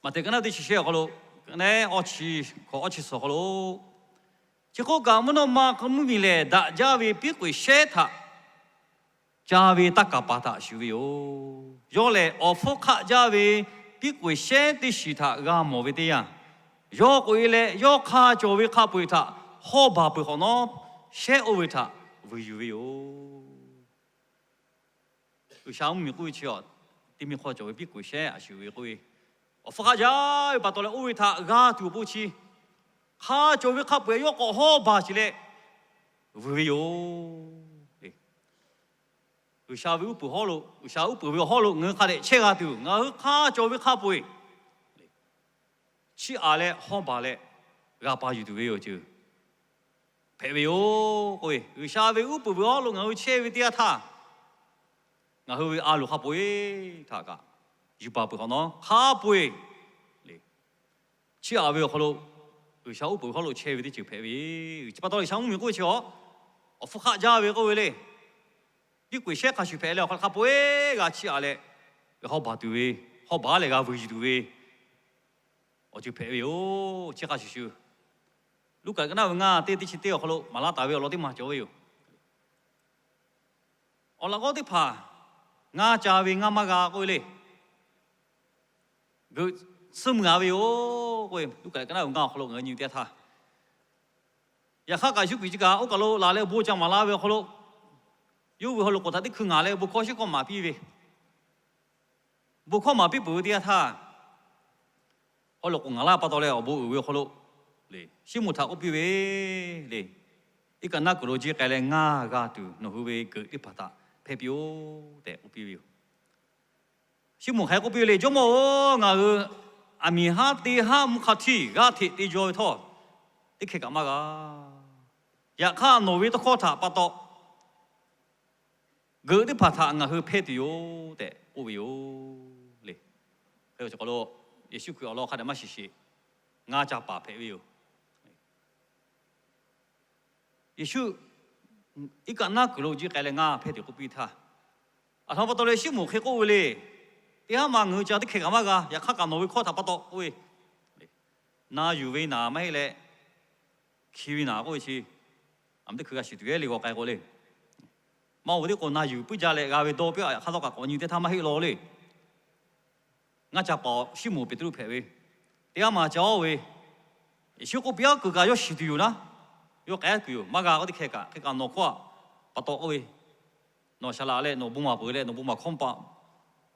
Maꞈhtehˍ ka naˉ ve teˇ chi shehˆ awˬ hk'aw lo, ka naˉ awˇ chi hkawꞈ awˇ chi suhˍ awˬ hk'aw lo, chi hk'oˆ kaꞈ mvuhˇ naw ma mvuhˇmiˬ lehˬ, daꞈ jaˇ ve piˉ k'oꞈ-e shehˉ htaꞈ ca ve taˇ kaˍ paˍ htaꞈ shuˍ ve yoˬ. Yawˇ lehˬ, awˬ hpfuhˇ hk'aˆ jaˇ ve piˉ k'oꞈ-e shehˉ teˇ shiˍ htaꞈ g'a mawˬ ve teˇ yanˇ, yawˇ k'oꞈ-e leh yawˇ hk'a cawˬ ve hk'a peu-eˬ htaꞈ hawˇ baˬ peuˬ hk'awꞈ nawˉ, shehˉ oˇ ve htaꞈ vuiˬ yuˬ ve yoˬ. G'uiˬsha mvuhˇmiˬ k'oˆ ve chi, teˇ miˬ hk'aw cawˬ ve piˉ k'oꞈ-e shehˉ a shuˍ ve k'oˆ ve, awˬ hpfuhˇ hk'aˆ jaˇ ve pa taw leh oˇ ve htaꞈ g'a tuˬ awˬ pon chi, hk'a cawˬ ve hk'a peu-eˬ yawˇ k'awꞈ hawˇ baˬ sheˍ leh vuiˬ ve yoˬ. G'uiˬsha ve uˉ peunˍ hawˉ lo, G'uiˬsha uˉ peunˍ ve awˬ hawˉ lo ngaˬ hui hk'a dehꞈ chehˇ g'a tuˬ, ngaˬ hui hk'a cawˬ ve hk'a peu-eˬ chiˇ aꞈ leh hawˇ baˬ leh g'a pa yuˬ tuˬ ve yoˬ ceuˬ hpehꞈ ve yoˬ k'oˆ ve, G'uiˬsha ve uˉ peunˍ ve awˬ hawˉ lo ngaˬ hui chehˇ ve teˇ yanˇ htaˇ, ngaˬ hui ve a loˍ hk'a peu-eˬ htaꞈ kaꞈ yuˬ baˬ peuˬ hk'awꞈ nawˉ, hk'a peu-eˬ chiˇ aꞈ ve awˬ hk'aw lo G'uiˬsha uˉ peunˍ ve hawˉ lo chehˇ ve teˇ ceuˬ hpehꞈ ve. Chi pa taw leh G'uiˬsha mvuhˇmiˬ k'oˆ ve chi, awˬ hpfuhˇ hk'aˆ jaˇ ve k'oˆ ve le. Piˉ k'oꞈ-e shehˉ hk'a shuˍ hpehꞈ leh awˬ hk'a hk'a peu-eˬ g'a chiˇ aꞈ leh, g'a hawˇ baˬ tuˬ ve, hawˇ baˬ leh g'a vuiˬ yuˬ tuˬ ve awˬ ceuˬ hpehꞈ ve yoˬ. Chi hk'a shuˍ shuˍ, Luˉkaꞈ ka naˉ ve ngaˇ teˇ teˇ chi teˇ awˬ hk'aw lo maˍ laˇ taˍ ve awˬ lawn teˇ maˬ cawˬ ve yoˬ. Awˬ laꞈ g'awˇ teˇ hpaˍ ngaˇ ca ve ngaˇ maˇ g'a k'oˆ ve le. Geuꞈ tsuhˇ mui-a ve yoˬ k'oˆ ve, Luˉkaꞈ ka naˉ ve ngaˇ awˬ hk'aw lo ngaˬ hui nyi ve teˇ yanˇ htaˇ, yaꞈ hk'aˇ kaꞈ Yeˍsuˆ Hkriꞈ chi kaꞈ oˇ kaˬ lo laˬ leh bon ca maˍ la ve awˬ hk'aw lo, yawˇ hui haw loꞈ k'oˍ htaꞈ teˇ hkui ngaˍ leh bon hkawˇ shiˉ hkawˇ maˍ piˇ ve, bon hkawˇ maˍ piˇ peuˬ ve teˇ yanˇ htaˇ, haw loꞈ k'oˍ ngaˍ laˇ pa taw leh awˬ bon uiˍ ve awˬ hk'aw lo, Siˉmonˍ htaꞈ k'oˆ piˇ ve le, iˉ kaˆ naˉ kuiˬ lo jiˆ k'ai leh ngaˇ g'a tuˬ nawˬ hui ve geuꞈ teˇ hpaˍ htaꞈ hpehˇ piˇ-oˆ tehꞈ k'oˆ piˇ ve yoˬ. Siˉmonˍ hk'aˬ hk'e k'oˆ piˇ ve le, Jawˇmawˇ-oˬ, ngaˬ hui aˬ miˍ haˉ teˇ haˉ mvuhˇ hk'a htiˇ g'aˇ hteꞈ te jaw ve htawˇ, teˇ hkeh kaꞈ maˇ g'a. Yaꞈ hk'aˇ nawˬ ve tawˇ hkawˇ htaꞈ pa taw geuꞈ teˇ hpaˍ htaꞈ ngaˬ hui hpehˇ tuˬ yoˬ tehꞈ k'oˆ ve yoˬ le. Hk'e awˬ chi hk'aw lo Yeˍsuˆ Hkriꞈ awˬ lawn hk'a dehꞈ maˇ shiˍ sheˍ, ngaˇ ca paˍ hpehꞈ ve yoˬ. Yeˍsuˆ iˉ kaˆ naˉ kuiˬ lo jiˆ k'ai leh ngaˇ hpehˇ tuˬ k'oˆ piˇ htaˇ, aˬ htoꞈ ma pa taw leh Siˉmonˍ hk'e k'oˆ ve le, Teˇ haˉ ma ngaˬ hui ca teˇ hkeh kaꞈ maˇ g'a. Yaꞈ hk'aˇ kaꞈ nawˬ ve hkawˇ htaꞈ pa taw k'oˆ ve, na yuˬ ve naˍ maˇ heˆ leh, hki ve naˍ k'oˆ ve chi, aˬ miˍ teˇ hkui g'a shiˍ tuˬ ve le g'aw k'ai k'o le. Maˇ oˬ ve teˇ k'o na yuˬ puiˉ jaˇ leh g'a ve dawˇ piˇ-a. Yaꞈ hk'aˇ htawˇ kaꞈ k'awꞈ nyi teˇ htaˇ maˇ heˆ law le. Ngaˇ ca paˍ Siˉmonˍ Peˍtruˆ hpehꞈ ve, teˇ haˉ ma ca oˇ ve, Yeˍsuˆ k'oˆ piˇ-a kuiˬ kaꞈ yawˇ shiˍ tuˬ yoˬ naˉ, yawˇ k'ai kuiˬ yoˬ. Maˇ g'a k'o teˇ hkeh kaꞈ hk'e kaꞈ nawˬ hkawˇ htaꞈ pa taw k'oˆ ve, nawˬ shaˍ laꞈ leh nawˬ bon maˍ peuˬ leh nawˬ bon maˍ hkawˇ pa,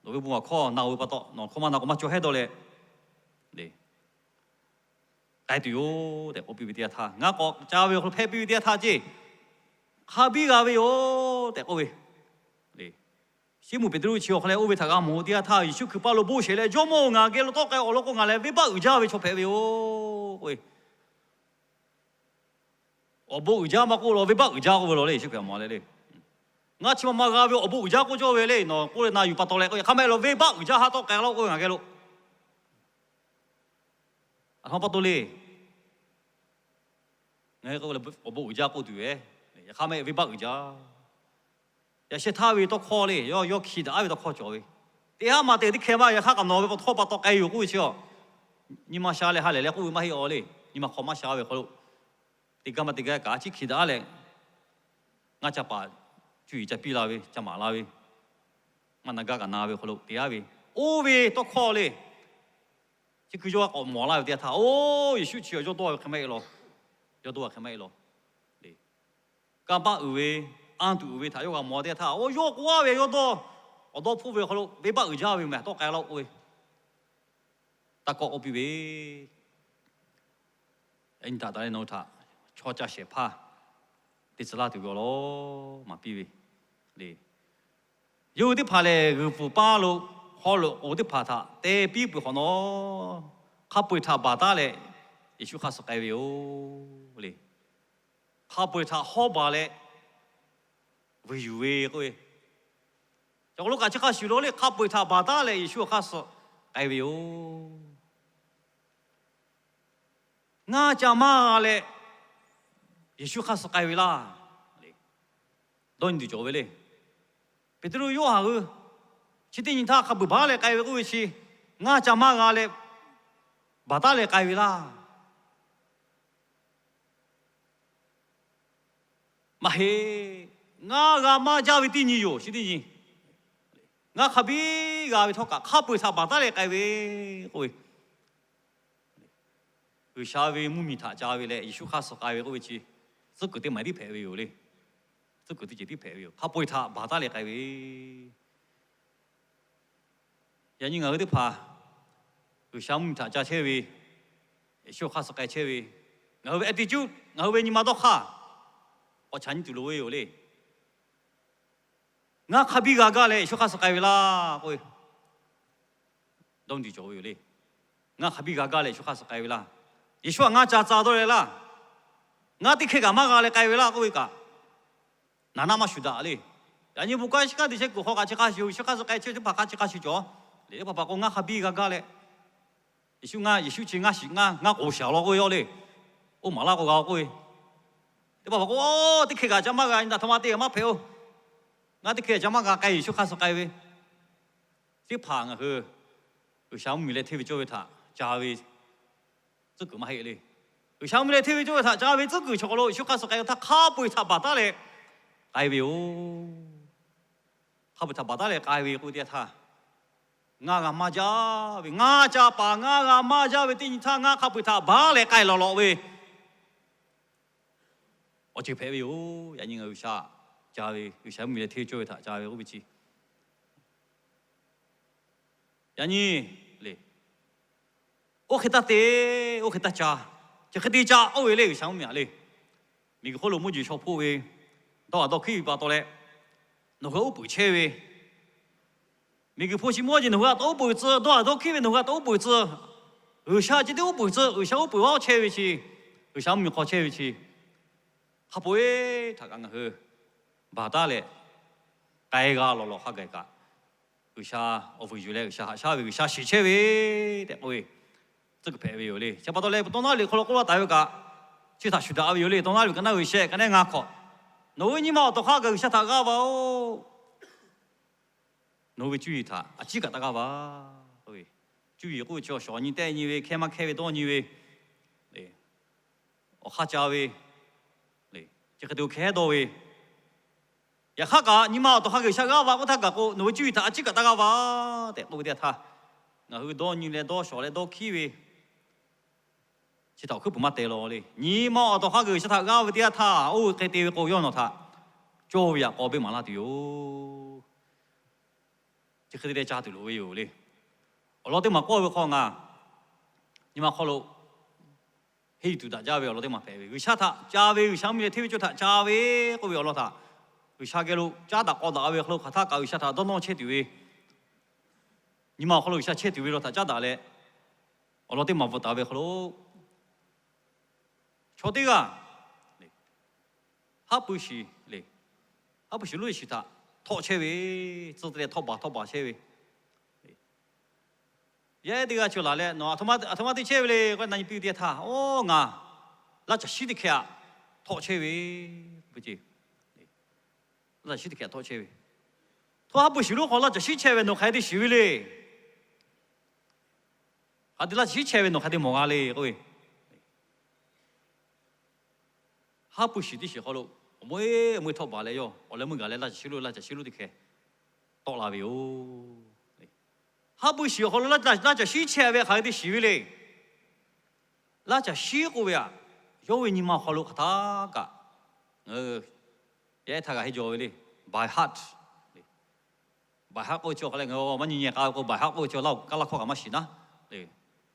nawˬ ve bon maˍ hkawˇ na-o ve pa taw nawˬ hkawˇ maˇ na k'o maˇ cawˬ hehˉ dawˇ leh, k'ai tuˬ yoˬ tehꞈ k'oˆ piˇ ve teˇ yanˇ htaˇ, ngaˇ k'awꞈ ca ve awˬ hk'aw lo hpehˇ piˇ ve teˇ yanˇ htaˇ ceˇ, hk'a biˇ g'a ve yoˬ tehꞈ k'oˆ ve le. Siˉmonˍ Peˍtruˆ chi awˬ hk'aw leh oˇ ve htaꞈ g'a mawˬ teˇ yanˇ htaˇ, Yeˍsuˆ Hkriꞈ paˇ lo boˇ shehˍ leh, Jawˇmawˇ-oˬ, ngaˬ geh lo tawˆ k'ai awˬ lawn k'o, ngaˬ lehˬ venˇbaˆ uiˍ jaˇ ve chaw hpehꞈ ve yoˬ. Awˬ bon uiˍ jaˇ maˇ k'oˆ law, venˇbaˆ uiˍ jaˇ k'oˆ ve law le, Yeˍsuˆ Hkriꞈ maˍ leh le. Ngaˇ chi ma ma g'a ve awˬ bon uiˍ jaˇ k'oˆ cawˇ ve le, nawˬ k'oˆ leh na yuˬ pa taw leh k'o, yaꞈ hk'aˇ maˇ heˆ law, venˇbaˆ uiˍ jaˇ ha tawˆ k'ai laˇ k'oˆ ve ngaˬ geh lo. Aˬ htoꞈ ma pa taw le. Ngaˬ hui k'o awˬ bon uiˍ jaˇ k'oˆ tuˬ ve, yaꞈ hk'aˇ maˇ heˆ, venˇbaˆ uiˍ jaˇ. Yaꞈ sheh htaˇ ve tawˇ hkawˇ le, yawˇ yawˇ hkiˬ daꞈ ve tawˇ hkawˇ cawˬ ve. Teˇ haˉ ma te teˇ hkeh maˇ, yaꞈ hk'aˇ kaꞈ nawˬ ve k'awꞈ htawˇ pa taw k'ai yoˬ k'oˆ ve chi a, nyi ma sha leh ha lehˬ leh k'oˆ ve maˇ heˆ aw le. Nyi ma hk'aw maˇ sha ve hk'aw lo, teˇ gaˇ maˇ teˇ gaˇ kaꞈ a ciˉ hkiˬ daꞈ leh, ngaˇ ca paˍ cuˇ yiˍ ca piˇ la ve, ca maˍ la ve, maˇ na gaˇ kaꞈ na ve hk'aw lo te aˉ ve, oˇ ve tawˇ hkawˇ le. Chi hkui yawˇ k'awꞈ mawˬ laˇ ve teˇ yanˇ htaˇ, oˇ Yeˍsuˆ chi yawˇ dawˇ ve hk'e maˇ heˆ law. Yawˇ dawˇ ve hk'e maˇ heˆ law. Kanˇ paˆ uiˍ ve, anˇ tuˬ uiˍ ve htaꞈ yawˇ g'a mawˬ teˇ yanˇ htaˇ, oˇ yawˇ k'oˆ aˉ ve, yawˇ dawˇ, awˬ dawˇ hpfuhˆ ve hk'aw lo venˇbaˆ uiˍ jaˇ ve meh tawˆ k'ai laˇ k'oˆ ve, taˇ kawˆ k'oˆ piˇ ve, Nyi taˍ taˍ leh nawˬ hui htaꞈ chaw ca shehˍ hpaˇ te tcuh laˇ tuˬ ve awˬ lawn maˍ piˇ ve le. Yawˇ hui teˇ hpaˍ lehˬ, g'uiˬ pfuhˍ paˇ lo haw loꞈ k'oˍ teˇ hpaˍ htaꞈ te piˇ peuˬ hk'awꞈ nawˉ, hk'a peu-eˬ htaꞈ baˬ taˉ leh Yeˍsuˆ hk'aˇ suh k'ai ve yoˬ le. Hk'a peu-eˬ htaꞈ hawˉ baˬ leh vuiˬ yuˬ ve k'oˆ ve, cawˬ k'o lo kaꞈ chi hk'a shuˍ lo le, hk'a peu-eˬ htaꞈ baˬ taˉ leh Yeˍsuˆ hk'aˇ suh k'ai ve yoˬ. Ngaˇ ca maˇ g'a leh Yeˍsuˆ hk'aˇ suh k'ai ve laˇ. Dawˇ nyi tuˬ cawˬ ve le. Peˍtruˆ, Yoˇhanˬ hui chi teˇ nyi htaˇ hk'a peu-eˬ baˬ leh k'ai ve k'oˆ ve chi, ngaˇ ca maˇ g'a leh baˬ taˉ leh k'ai ve laˇ. Maˇ heˆ. Ngaˇ g'a maˇ jaˇ ve teˇ nyi yoˬ, chi teˇ nyi. Ngaˇ hk'a biˇ g'a ve htawˇ kaꞈ hk'a peu-eˬ htaꞈ baˬ taˉ leh k'ai ve k'oˆ ve, G'uiˬsha ve mvuhˇmiˬ htaꞈ ca ve leh Yeˍsuˆ hk'aˇ suh k'ai ve k'oˆ ve chi, tcuhˉ kuiˬ teˇ maˬ tiˉ hpehꞈ ve yoˬ le. Tcuhˉ kuiˬ teˇ ceuˬ tiˉ hpehꞈ ve yoˬ. Hk'a peu-eˬ htaꞈ baˬ taˉ leh k'ai ve. Yaꞈ nyi ngaˬ hui teˇ hpaˍ G'uiˬsha mvuhˇmiˬ htaꞈ ca chehˇ ve, Yeˍsuˆ hk'aˇ suh k'ai chehˇ ve, ngaˬ hui ve attitude, ngaˬ hui ve nyi ma dawˇ hk'aˇ k'awꞈ chaꞈ nyi tuˬ loˍ ve yoˬ le. Ngaˇ hk'a biˇ g'a gaˇ leh Yeˍsuˆ hk'aˇ suh k'ai ve laˇ k'oˆ ve, dawˇ nyi tuˬ cawˬ ve yoˬ le. Ngaˇ hk'a biˇ g'a gaˇ leh Yeˍsuˆ hk'aˇ suh k'ai ve laˇ. Yeˍsuˆ htaꞈ ngaˇ ca tcuh dawˇ leh laˇ. Ngaˇ teˇ hkeh kaꞈ maˇ g'a leh k'ai ve laˇ k'oˆ ve kaꞈ, naˍ naˆ maˇ shuˍ daꞈ le. Yaꞈ nyi bon kaˇ shiˍ kaˇ teꞈ chehˇ kuiˬ hk'aw kaꞈ chi hk'a shuˍ, Yeˍsuˆ hk'aˇ suh k'ai chehˇ teˇ hpaˍ hk'a chi hk'a shuˍ cawˬ le. Teˇ hpaˍ hpaˍ k'o ngaˇ hk'a biˇ g'a gaˇ leh, Yeˍsuˆ ngaˇ, Yeˍsuˆ chi ngaˇ shiˍ ngaˇ, ngaˇ k'oˍ shaˍ law k'oˆ ve yoˬ le. Oˇ maˍ laˇ k'o g'a k'oˆ ve, teˇ hpaˍ hpaˍ k'o, teˇ hkeh kaꞈ ca maˇ g'a, nyi taˍ htaꞈ ma te maˇ hpehꞈ-oˬ. Ngaˇ teˇ hkeh ca maˇ g'a k'ai, Yeˍsuˆ hk'aˇ suh k'ai ve. Teˇ hpaˍ ngaˬ hui G'uiˬsha mvuhˇmiˬ leh hteˇ ve cawˇ ve htaꞈ ca ve tcuhˉ kuiˬ maˇ heˆ le. G'uiˬsha mvuhˇmiˬ leh hteˇ ve cawˇ ve htaꞈ ca ve tcuhˉ kuiˬ chaw k'aw lo Yeˍsuˆ hk'aˇ suh k'ai ve htaˇ hk'a peu-eˬ htaꞈ baˬ taˉ leh k'ai ve yoˬ. Hk'a peu-eˬ htaꞈ baˬ taˉ leh k'ai ve k'oˆ ve teˇ yanˇ htaˇ, ngaˇ g'a maˇ jaˇ ve, ngaˇ ca paˍ ngaˇ g'a maˇ jaˇ ve teˇ nyi htaˇ ngaˇ hk'a peu-eˬ htaꞈ baˬ leh k'ai lawˬ lawꞈ ve awˬ ceuˬ hpehꞈ ve yoˬ. Yaꞈ nyi ngaˬ G'uiˬsha ca ve, G'uiˬsha mvuhˇmiˬ leh hteˇ ve cawˇ ve htaꞈ ca ve k'oˆ ve chi, yaꞈ nyi le, oˇ hk'e taˇ te, oˇ hk'e taˇ ca, chi hk'e te ca oˇ ve le G'uiˬsha mvuhˇmiˬ aꞈ le. Miˬguiˬ hk'oˆ lo mvuhˇ jeˬ shaw hpoˆ ve, dawˇ haˍ dawˇ hkiˉ ve pa taw leh, nawˬ hui uˉ peunˍ chehˇ ve, miˬguiˬ hpu chi mvuhˇ jeˬ nawˬ hui htaꞈ uˉ peunˍ tcuh, dawˇ haˍ dawˇ hkiˉ ve nawˬ hui htaꞈ uˉ peunˍ tcuh, G'uiˬsha chi teˇ uˉ peunˍ tcuh, G'uiˬsha uˉ peunˍ vaˇ chehˇ ve chi, G'uiˬsha mvuhˇmiˬ hk'aw chehˇ ve chi, hk'a peu-eˬ htaꞈ kaꞈ ngaˬ hui baˬ taˉ leh k'ai g'a lawˬ lawˬ hk'a gaˬ kaꞈ, G'uiˬsha awˬ vuiˬ yuˬ leh G'uiˬsha haꞈ shaˉ ve, G'uiˬsha shiˍ chehˇ ve tehꞈ k'oˆ ve tcuhˉ kuiˬ hpehꞈ ve yoˬ le. Chi pa taw leh tawˇ naˉ ve hk'aw lo k'oˆ laˇ taˍ ve kaꞈ, chi htaꞈ shuˍ daꞈ ve yoˬ le. Tawˇ naˉ ve kaꞈ naˉ ve shehˆ kaꞈ naˉ ngaˇ hk'awꞈ, nawˬ hui nyi ma awˬ tawˍ hk'aˇ gaˬ G'uiˬsha htaꞈ g'aˇ va-oˬ. Nawˬ hui ve cuˇ yiˍ htaꞈ a ciˉ kaꞈ taˇ g'aˇ va. Cuˇ yiˍ k'oˆ ve chi awˬ shawˍ nyi tehˆ nyi ve, hkehˇ maˇ hkehˇ ve dawˇ nyi ve, awˬ hk'aˇ ca ve, chi hk'e te hkehˉ dawˇ ve, yaꞈ hk'aˇ kaꞈ nyi ma awˬ tawˍ hk'aˇ G'uiˬsha g'aˇ va k'oˆ htaˇ kaꞈ k'o, nawˬ ve cuˇ yiˍ htaꞈ a ciˉ kaꞈ taˇ g'aˇ va tehꞈ k'oˆ ve teˇ yanˇ htaˇ, ngaˬ hui dawˇ nyi leh dawˇ shawˍ leh dawˇ hkiˉ ve chi htaꞈ awˬ hkuiˉ puiˍ maˇ te law le. Nyi ma awˬ tawˍ hk'aˇ G'uiˬsha htaꞈ g'aˇ ve teˇ yanˇ htaˇ, oˇ hk'e te ve k'o, yawˇ nawˬ htaꞈ cawˇ ve yaꞈ k'aw beˇ maˍ laˇ tuˬ yoˬ. Chi hk'e te leh ca tuˬ loˍ ve yoˬ le. Awˬ lawn teˇ maˬ k'oˆ ve hk'aw ngaˬ nyi ma hk'aw lo henˇ yuˬ tuˬ daꞈ jaˇ ve awˬ lawn teˇ maˬ hpehꞈ ve, G'uiˬsha htaꞈ ca ve, G'uiˬsha mvuhˇmiˬ leh hteˇ ve cawˇ htaꞈ ca ve k'oˆ ve awˬ lawn htaꞈ G'uiˬsha geh lo caˉ daꞈ k'aw daꞈ ve hk'aw lo hk'aˬ htaˇ kaꞈ G'uiˬsha htaꞈ dawˇ nawˇ chehˇ tuˬ ve, nyi ma awˬ hk'aw lo G'uiˬsha chehˇ tuˬ ve law htaꞈ caˉ daꞈ leh, awˬ lawn teˇ maˬ bvuhꞈ taˍ ve hk'aw lo, chaw teˇ g'aˇ haˉ pui shiˍ le, haˉ pui shiˍ lonˉ shiˍ htaꞈ htawˆ chehˇ ve, tcuh te leh htawˆ baˬ htawˆ baˬ chehˇ ve, yaˇ ehˉ teˇ g'aˇ chi laˬ leh, Nawˬ aˬ htoꞈ ma teˇ chehˇ ve le k'o, na nyi piˇ ve teˇ htaˇ, Oˇ, ngaˬ laˇ caˬ shiˉ teˇ hkeh aꞈ htawˆ chehˇ ve, laˇ caˬ shiˉ teˇ hkeh aꞈ htawˆ chehˇ ve. Htawˇ haˉ pui shiˍ lonˉ hk'aw laˇ caˬ shiˉ chehˇ ve nawˬ hk'aˬ hk'e te shiˍ ve le. Hk'aˬ hk'e te laˇ caˬ shiˉ chehˇ ve nawˬ hk'aˬ hk'e te mawˬ g'a le k'oˆ ve, haˉ pui shiˍ teˇ shiˍ hk'aw lo awˬ meuˇ e awˬ meuˇ htawˆ baˬ leh yawˇ awˬ leh meuˇ gaˬ leh laˇ caˬ shiˉ lonˉ, laˇ caˬ shiˉ lonˉ teˇ hkeh tawˆ la ve yoˬ. Haˉ pui shiˍ awˬ hk'aw lo laˇ caˬ shiˉ chehˇ ve hk'aˬ hk'e te shiˍ ve le. Laˇ caˬ shiˉ k'oˆ ve aꞈ, yawˇ ve nyi ma awˬ hk'aw lo hk'aˬ htaˇ kaꞈ, ngaˬ hui yaˇ ehˉ htaˇ g'a henˇ jaw ve le, by heart. By heart k'oˆ ve chi awˬ hk'aw leh ngaˬ hui maˇ nyi nyi k'a ve k'o, by heart k'oˆ ve chi Laˇ huˍ kaˇ laˇ hkawˇ kaꞈ maˇ shiˍ naˉ,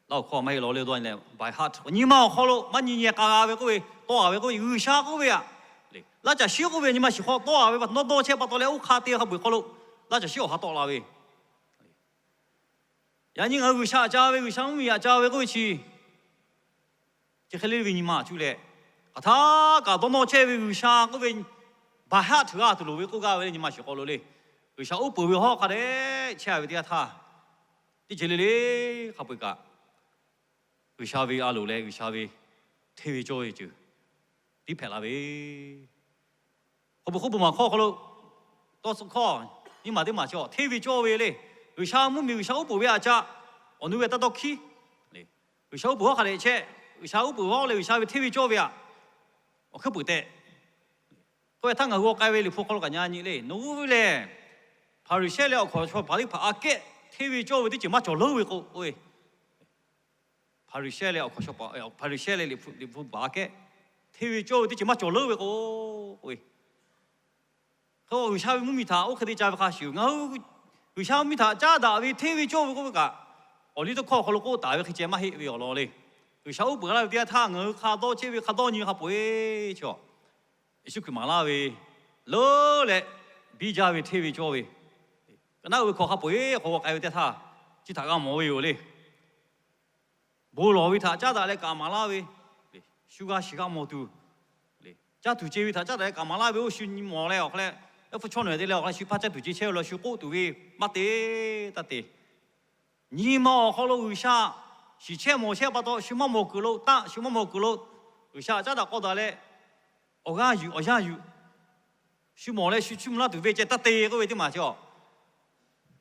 Laˇ huˍ hkawˇ maˇ heˆ law le. Dawˇ nyi leh by heart, nyi ma awˬ hk'aw lo maˇ nyi nyi k'a g'a ve k'oˆ ve, tawˆ la ve k'oˆ ve, G'uiˬsha k'oˆ ve aꞈ, laˇ caˬ shiˉ k'oˆ ve nyi ma shiˍ hk'aw tawˆ la ve pa taw, nawˇ dawˇ chehˇ pa taw leh oˇ hk'a te hk'a peu-eˬ hk'aw lo laˇ caˬ shiˉ awˬ ha tawˆ la ve Yaꞈ nyi ngaˬ hui G'uiˬsha aꞈ ca ve, G'uiˬsha mvuhˇmiˬ aꞈ ca ve k'oˆ ve chi, chi hk'e le ve nyi ma aꞈ cuˇ leh, hk'aˬ htaˇ kaꞈ dawˇ nawˇ chehˇ ve G'uiˬsha k'oˆ ve, baˬ haˉ htuꞈ g'a tuˬ loˍ ve k'oˆ gaˇ ve le, nyi ma shiˍ k'aw lo le. G'uiˬsha uˉ peunˍ ve hawˉ hk'a dehꞈ chehˇ ve teˇ yanˇ htaˇ, teˇ ceuˬ le le hk'a peu-eˬ kaꞈ, G'uiˬsha ve a loˍ leh G'uiˬsha ve hteˇ ve cawˇ ve ceuˬ tiˉ hpehꞈ la ve, k'oˆ peuˬ k'oˆ peuˬ maˬ hkawˇ hk'aw lo, tawˇ suh hkawˇ nyiˇ maˬ teˇ maˬ chi hteˇ ve cawˇ ve le. G'uiˬsha mvuhˇmiˬ G'uiˬsha uˉ peunˍ ve aꞈ ca, awˬ nu ve taˇ dawˇ hkiˉ. G'uiˬsha uˉ peunˍ hawˉ hk'a dehꞈ chehˇ, G'uiˬsha uˉ peunˍ hawˉ leh G'uiˬsha ve hteˇ ve cawˇ ve aꞈ, awˬ hkuiˉ puiˍ tehꞈ k'oˆ ve htaˇ, ngaˬ hui g'aw k'ai ve Liꞈ hpu hk'aw lo kaꞈ nyi nyi le, nawˬ hui lehˬ Hpaˍriˍsehˇ leh awˬ hkawnˍ shaw paˍ teˇ hpaˍ aꞈ kehˉ hteˇ ve cawˇ ve teˇ ceuˬ maˇ cawˬ leuˉ ve k'o, k'oˆ ve, Hpaˍriˍsehˇ leh awˬ hkawnˍ shaw paˍ, Hpaˍriˍsehˇ leh Liꞈ hpu, Liꞈ hpu paˍ aꞈ kehˉ hteˇ ve cawˇ ve teˇ ceuˬ maˇ cawˬ leuˉ ve k'o, k'oˆ ve, hk'e G'uiˬsha ve mvuhˇmiˬ htaꞈ oˇ hk'e te ca ve hk'a shuˍ, ngaˬ hui G'uiˬsha mvuhˇmiˬ htaꞈ caˉ daꞈ ve hteˇ ve cawˇ ve k'oˆ ve kaꞈ, awˬ liˇ tawˇ hkawˇ awˬ hk'aw lo k'oˆ taˍ ve hk'e ceh maˇ heˆ ve awˬ lawn le. G'uiˬsha uˉ peunˍ laˇ ve teˇ yanˇ htaˇ ngaˬ hui hk'a dawˇ chehˇ ve hk'a dawˇ nyi hk'a peu-eˬ chaw, Yeˍsuˆ Hkriꞈ maˍ laˇ ve, leuˉ leh biˇ jaˇ ve hteˇ ve cawˇ ve, ka naˉ uiˍ ve hkawˇ hk'a peu-eˬ hk'aw g'aw k'ai ve teˇ htaˇ, chi htaꞈ g'a mawˬ ve yoˬ le. Bon lawˬ ve htaꞈ caˉ daꞈ leh kaꞈ maˍ laˇ ve, shu g'a shiˍ g'a mawˬ tuˬ, caˇ tuˬ ce ve htaꞈ caˉ daꞈ leh kaꞈ maˍ laˇ ve, oˇ shu nyi mawˬ leh awˬ hk'a leh, yaˇ hpu chaw nawˬ te leh awˬ hk'a leh shu hpaˇ caˇ tuˬ ce chehˇ ve law, shu k'oˆ tuˬ ve maˇ te, taˇ te. Nyi ma awˬ hk'aw lo G'uiˬsha shiˍ chehˇ mawˬ chehˇ pa taw, shu maˇ mawˬ kuiˬ lo taˆ, shu maˇ mawˬ kuiˬ lo G'uiˬsha caˉ daꞈ k'aw daꞈ leh, awˬ g'aˇ yuˬ awˬ yanˇ yuˬ shu mawˬ leh shu chiˇ mvuh laˇ tuˬ ve ceh taˇ te k'oˆ ve teˇ maˬ chi a,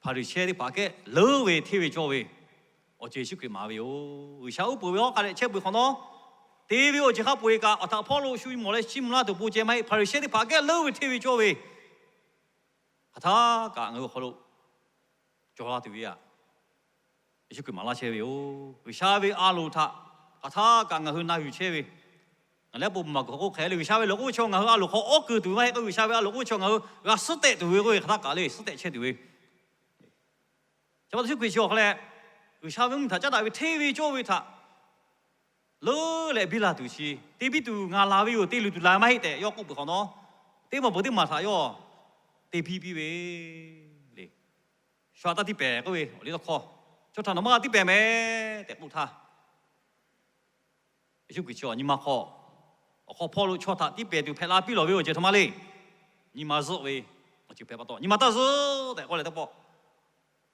Hpaˍriˍsehˇ teˇ hpaˍ kehˉ leuˉ ve hteˇ ve cawˇ ve awˬ ceuˬ Yeˍsuˆ Hkriꞈ maˍ ve yoˬ. G'uiˬsha uˉ peunˍ ve hawˉ hk'a dehꞈ chehˇ peuˬ hk'awꞈ nawˉ, te ve awˬ ceuˬ hk'a peu-eˬ kaꞈ awˬ htaꞈ hpawˇ lo shu mawˬ leh chiˇ mvuh laˇ tuˬ pon ceh maˇ heˆ. Hpaˍriˍsehˇ teˇ hpaˍ kehˉ leuˉ ve hteˇ ve cawˇ ve hk'aˬ htaˇ kaꞈ ngaˬ hui awˬ hk'aw lo cawˬ la tuˬ ve aꞈ, Yeˍsuˆ Hkriꞈ maˍ laˇ chehˇ ve yoˬ. G'uiˬsha ve a loˍ htaꞈ hk'aˬ htaˇ kaꞈ ngaˬ hui na yuˬ chehˇ ve, ngaˬ leh bon maˬ kuiˬ hk'aw k'oˆ hk'e le, G'uiˬsha ve lehˬ k'oˆ ve chaw ngaˬ hui a loˍ hk'aw awˉ keu tuˬ maˇ heˆ k'o, G'uiˬsha ve a loˍ k'oˆ ve chaw ngaˬ hui g'a suhˉ tehꞈ tuˬ ve k'oˆ ve hk'aˬ htaˇ kaꞈ le, suhˉ tehꞈ chehˇ tuˬ ve, chi pa taw Yeˍsuˆ Hkriꞈ chi awˬ hk'a leh, G'uiˬsha ve mvuhˇmiˬ htaꞈ caˉ daꞈ ve hteˇ ve cawˇ ve htaꞈ leuˉ leh biˇ la tuˬ chi, te biˇ tuˬ ngaˬ laˬ ve yoˬ, te luˬ tuˬ laˬ maˇ heˆ tehꞈ yawˇ k'oˆ peuˬ hk'awꞈ nawˉ, teˇ maˬ peuˬ teˇ maˬ htaꞈ yawˇ te biˇ piˇ ve le. Shu aꞈ taˇ tiˇ pehˍ k'oˆ ve awˬ liˇ tawˇ hkawˇ, chaw htaꞈ nawˬ maˇ g'a tiˇ pehˍ meh tehꞈ k'oˆ htaˇ, Yeˍsuˆ Hkriꞈ chi nyi ma hk'aw, awˬ hk'aw hpawˇ lo chaw htaꞈ tiˇ pehˍ tuˬ hpehꞈ la piˇ lawˬ ve awˬ ceuˬ htaꞈ ma le. Nyi ma zuhˆ ve awˬ ceuˬ hpehꞈ pa taw, nyi ma taˇ zuhˆ tehꞈ k'oˆ leh teˇ pawˆ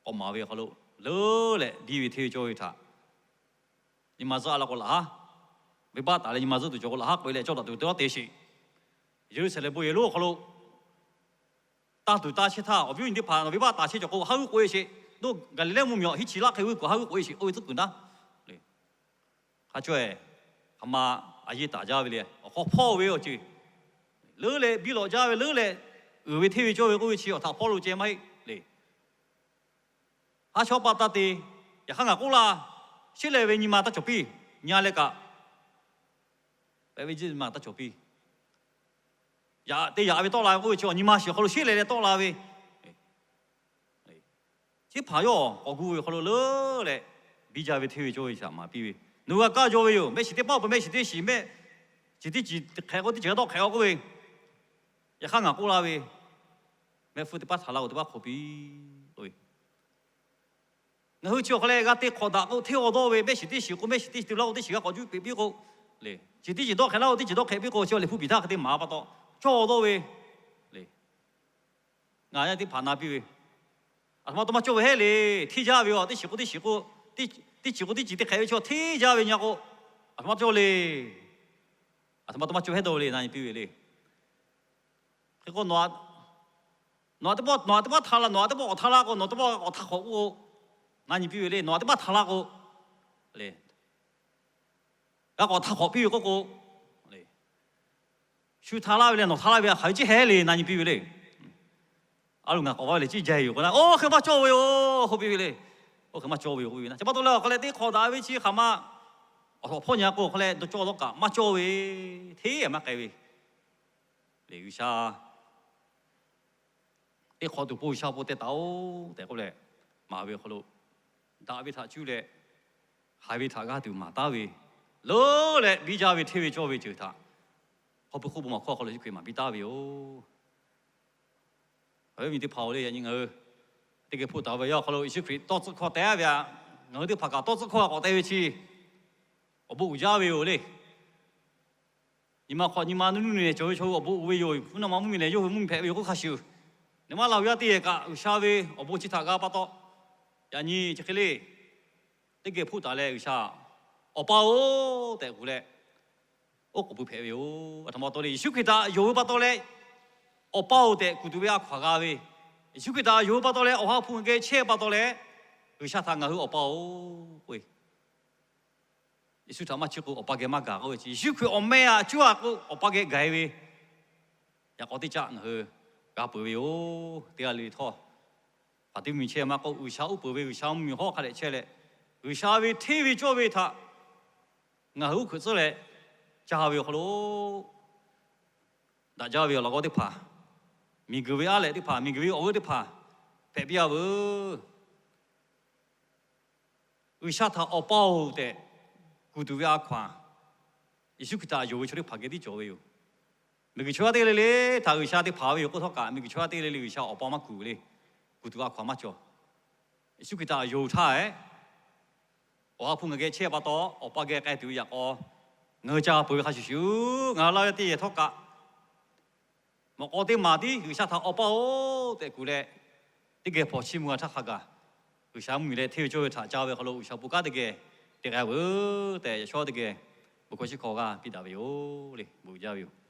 k'awꞈ maˍ ve awˬ hk'aw lo, leuˉ leh biˇ ve hteˇ ve cawˇ ve htaꞈ nyi ma zuhˆ a la k'o laꞈ haˉ, venˇbaˆ taˍ leh nyi ma zuhˆ tuˬ cawˬ k'o laꞈ haˉ k'oꞈ e leh cawˇ daꞈ tuˬ te laˇ te sheˍ. Yeˍruˆsaˍlehnˍ bon yehˬ lonˉ awˬ hk'aw lo tanˇ tuˬ tanˇ chehˇ htaˇ, awˬ viˉ awˬ nyi teˇ hpaˍ nawˬ venˇbaˆ taˍ chehˇ cawˬ k'o haˉ g'uˇ k'oꞈ e sheˍ. Nawˬ Gaˍliˍlehˇ mvuhˇmiˬ awˬ hiˉ chi laˇ hk'e g'uˇ kuiˬ haˉ g'uˇ k'oꞈ e sheˍ k'oˆ ve tcuhˉ kuiˬ naˉ, hk'a caweh hk'aˬ ma a yeˇ taˍ jaˇ ve le. Awˬ hk'aw hpawˇ ve awˬ ceuˬ leuˉ leh biˇ lawꞈ jaˇ ve, leuˉ leh uiˍ ve hteˇ ve cawˇ ve k'oˆ ve chi awˬ htaꞈ hpawˇ lo ceh maˇ heˆ le. Haˉ chawˇ paˆ taˇ te. Yaꞈ hk'aˇ ngaˬ k'oˆ laˇ, sheˉ leh ve nyi ma taˇ cawˬ piˇ. Nyi a leh kaꞈ pehꞈ ve nyi ma taˇ cawˬ piˇ. Yaꞈ te yaꞈ ve tawˆ la ve k'oˆ ve chi awˬ nyi ma shiˍ awˬ hk'aw lo sheˉ leh leh tawˆ la ve, chi hpaˍ yawˇ k'awꞈ gu ve awˬ hk'aw lo leuˉ leh biˇ jaˇ ve hteˇ ve cawˇ ve htaꞈ maˍ piˇ ve, nawˬ hui g'a kaˇ jaw ve yoˬ. Mehˆ shiˍ teˇ paˆ peuˬ mehˆ shiˍ teˇ shiˍ mehˆ, shiˍ teˇ shiˍ hk'ehꞈ k'o teˇ ceuˬ htaꞈ dawˇ hk'ehꞈ a k'oˆ ve, yaꞈ hk'aˇ ngaˬ k'oˆ laˇ ve, Mehˆ hpfuhˇ teˇ paˉ htaꞈ laˇ k'o, teˇ paˉ hk'awꞈ piˇ-oˬ ve. Ngaˬ hui chi awˬ hk'aw leh g'a te hk'awꞈ daꞈ k'o, hteˇ awˬ dawˇ ve, mehˆ shiˍ teˇ shiˍ k'o, mehˆ shiˍ teˇ shiˍ te laˇ k'o, teˇ shiˍ g'a k'awꞈ juˇ peꞈ piˇ k'o, le, chi teˇ shiˍ dawˇ hk'ehꞈ laˇ k'o, teˇ shiˍ dawˇ hk'ehꞈ piˇ k'o, chi awˬ liꞈ hpu piˍ htaˇ hk'e te maˍ pa taw, cawˇ awˬ dawˇ ve, le, ngaˬ yaˇ teˇ hpaˍ na piˇ ve, a htoꞈ ma taw maˇ cawˇ ve heˆ le. Hteˇ jaˇ ve aˬ, teˇ shiˍ k'o teˇ shiˍ k'o, teˇ shiˍ k'o teˇ shiˍ te hk'ehꞈ ve chaw hteˇ jaˇ ve nyi k'o, a htoꞈ ma cawˇ le. A htoꞈ ma taw maˇ cawˇ ve heˆ dawˇ ve le, na nyi piˇ ve le. Hk'e k'o, nawˬ aꞈ teˇ pawˆ, nawˬ aꞈ teˇ pawˆ htaꞈ laˇ, nawˬ aꞈ teˇ pawˆ awˬ htaꞈ laˇ k'o, nawˬ teˇ pawˆ k'awꞈ htaꞈ hk'awꞈ k'oˆ k'o, na nyi piˇ ve le. Nawˬ aꞈ teˇ pawˆ htaꞈ laˇ k'o, le, g'a k'awꞈ htaꞈ hk'awꞈ piˇ ve k'oˆ k'o, le, shu htaꞈ laˇ ve leh nawˬ htaꞈ laˇ ve a hk'aˬ ve ciˉ heh le, na nyi piˇ ve le. A lo ngaˬ k'awꞈ vaˇ ve lehˬ ciˉ jaˇ yoˬ k'o na, oˇ hk'e maˇ cawˇ ve yoˬ k'oˆ piˇ ve le. Oˇ hk'e maˇ cawˇ ve yoˬ k'oˆ piˇ ve na. Chi pa taw leh awˬ hk'aw leh teˇ hk'awꞈ daꞈ ve chi hk'aˬ ma awˬ hpawˇ nyi k'o, awˬ hk'aw leh dawˇ cawˇ dawˇ kaꞈ maˇ cawˇ ve, hteˇ maˇ k'ai ve le. G'uiˬsha teˇ hk'awꞈ tuˬ po G'uiˬsha po teh taˍ-oˬ tehꞈ k'oˆ leh, maˍ ve awˬ hk'aw lo daꞈ ve htaꞈ cuˇ leh, haiˬ ve htaꞈ g'aˇ tuˬ maˍ taˉ ve, lo leh biˇ jaˇ ve hteˇ ve cawˇ ve ceuˬ htaꞈ hk'aw pui hk'oˆ bon maˬ hkawˇ awˬ hk'aw lo Yeˍsuˆ Hkriꞈ maˍ piˇ taˉ ve yoˬ. Awˬ viˉ awˬ nyi teˇ hpaˍ-oˬ le, yaꞈ nyi ngaˬ hui teˇ geh hpoˆ taˍ ve yaˇ awˬ hk'aw lo Yeˍsuˆ Hkriꞈ tawˇ tcuhˆ hkawˇ teh ve aꞈ, ngaˬ hui teˇ hpaˍ kaꞈ tawˇ tcuhˆ hkawˇ k'awꞈ teh ve chi awˬ bon uiˍ jaˇ ve yoˬ le. Nyi ma hk'awꞈ nyi ma nuˇ nuˇ nehˬ cawˬ ve chaw hui awˬ bon uiˍ ve yoˬ. Mvuhˇ naw ma mvuhˇmiˬ lehˬ yawˇ hui mvuhˇmiˬ hpehꞈ ve yoˬ k'oˆ hk'a shuˍ, nyi ma Laˇ huˍ yaˇ teˇ yehˬ kaꞈ G'uiˬsha ve awˬ bon chi htaꞈ g'a pa taw, yaꞈ nyi chi hk'e le teˇ geh hpoˆ taˍ leh, G'uiˬsha, Awˬ pa-oˬ tehꞈ kuˬ leh oˉ k'oˍ pui hpehꞈ ve yoˬ. A htoꞈ ma pa taw le, Yeˍsuˆ Hkriꞈ htaꞈ yonˍ ve pa taw leh Awˬ pa-oˬ tehꞈ kuˬ tuˬ ve a hkaw-anˬ g'a ve, Yeˍsuˆ Hkriꞈ htaꞈ yonˍ ve pa taw leh Awˬ ha hpu ngaˬ geh chehˇ pa taw leh, G'uiˬsha htaꞈ ngaˬ hui Awˬ pa-oˬ k'oˆ ve, Yeˍsuˆ htaꞈ maˇ chiˇ k'o Awˬ pa geh maˇ gaˬ k'oˆ ve chi, Yeˍsuˆ Hkriꞈ awˬ meh aꞈ cuˇ a k'o Awˬ pa geh gaˬ-e ve yaꞈ k'aw teˇ caˆ ngaˬ hui g'a peuˬ ve yoˬ. Teˇ g'aˇ le le htawˇ, hpaˍ teˇ mvuhˇmiˬ chehˇ maˇ k'oˆ, G'uiˬsha uˉ peunˍ ve G'uiˬsha mvuhˇmiˬ hawˉ hk'a dehꞈ chehˇ leh, G'uiˬsha ve hteˇ ve cawˇ ve htaꞈ ngaˬ hui uˉ hkuiꞈ tcuhˉ leh ca ve awˬ hk'aw lo daꞈ jaˇ ve awˬ laꞈ g'awˇ teˇ hpaˍ, miˬguiˬ ve aˉ lehꞈ teˇ hpaˍ, miˬguiˬ ve awˬ g'euˆ teˇ hpaˍ hpehꞈ piˇ-a veuˬ. G'uiˬsha htaꞈ Awˬ pa-oˬ tehꞈ kuˬ tuˬ ve a hkaw-anˬ, Yeˍsuˆ Hkriꞈ htaꞈ yonˍ ve chaw teˇ hpaˍ geh tiˉ cawˬ ve yoˬ. Miˬguiˬ chaw yaˇ teˇ g'aˇ le le htaꞈ G'uiˬsha te hpanˍ ve yoˬ k'oˆ htawˇ kaꞈ, miˬguiˬ chaw yaˇ teˇ g'aˇ le le G'uiˬsha Awˬ pa maˇ kuˬ le. Kuˬ tuˬ ve a hkaw-anˬ maˇ cawˬ. Yeˍsuˆ Hkriꞈ htaꞈ yonˍ htaˇ, Awˬ ha hpu ngaˬ geh chehˇ pa taw, Awˬ pa geh k'ai tuˬ ve yaꞈ k'aw ngaˬ hui ca peuˬ ve hk'a shuˍ shuˍ, ngaˬ hui Laˇ huˍ yaˇ teˇ yehˬ htawˇ kaꞈ mawꞈ k'aw teˇ maˬ tiˉ G'uiˬsha htaꞈ Awˬ pa-oˬ tehꞈ kuˬ leh, teˇ geh hpawnˬ chiˇ mvuh g'a htaˇ hk'a gaˬ, G'uiˬsha mvuhˇmiˬ leh hteˇ ve cawˇ ve htaꞈ ca ve hk'aw lo G'uiˬsha bon kanˉ teˇ geh te g'a veuˬ tehꞈ, yaꞈ shawˉ teˇ geh bon hkawˇ chi hkawˇ g'a piˇ daꞈ ve yoˬ le. Bon jaˇ ve yoˬ.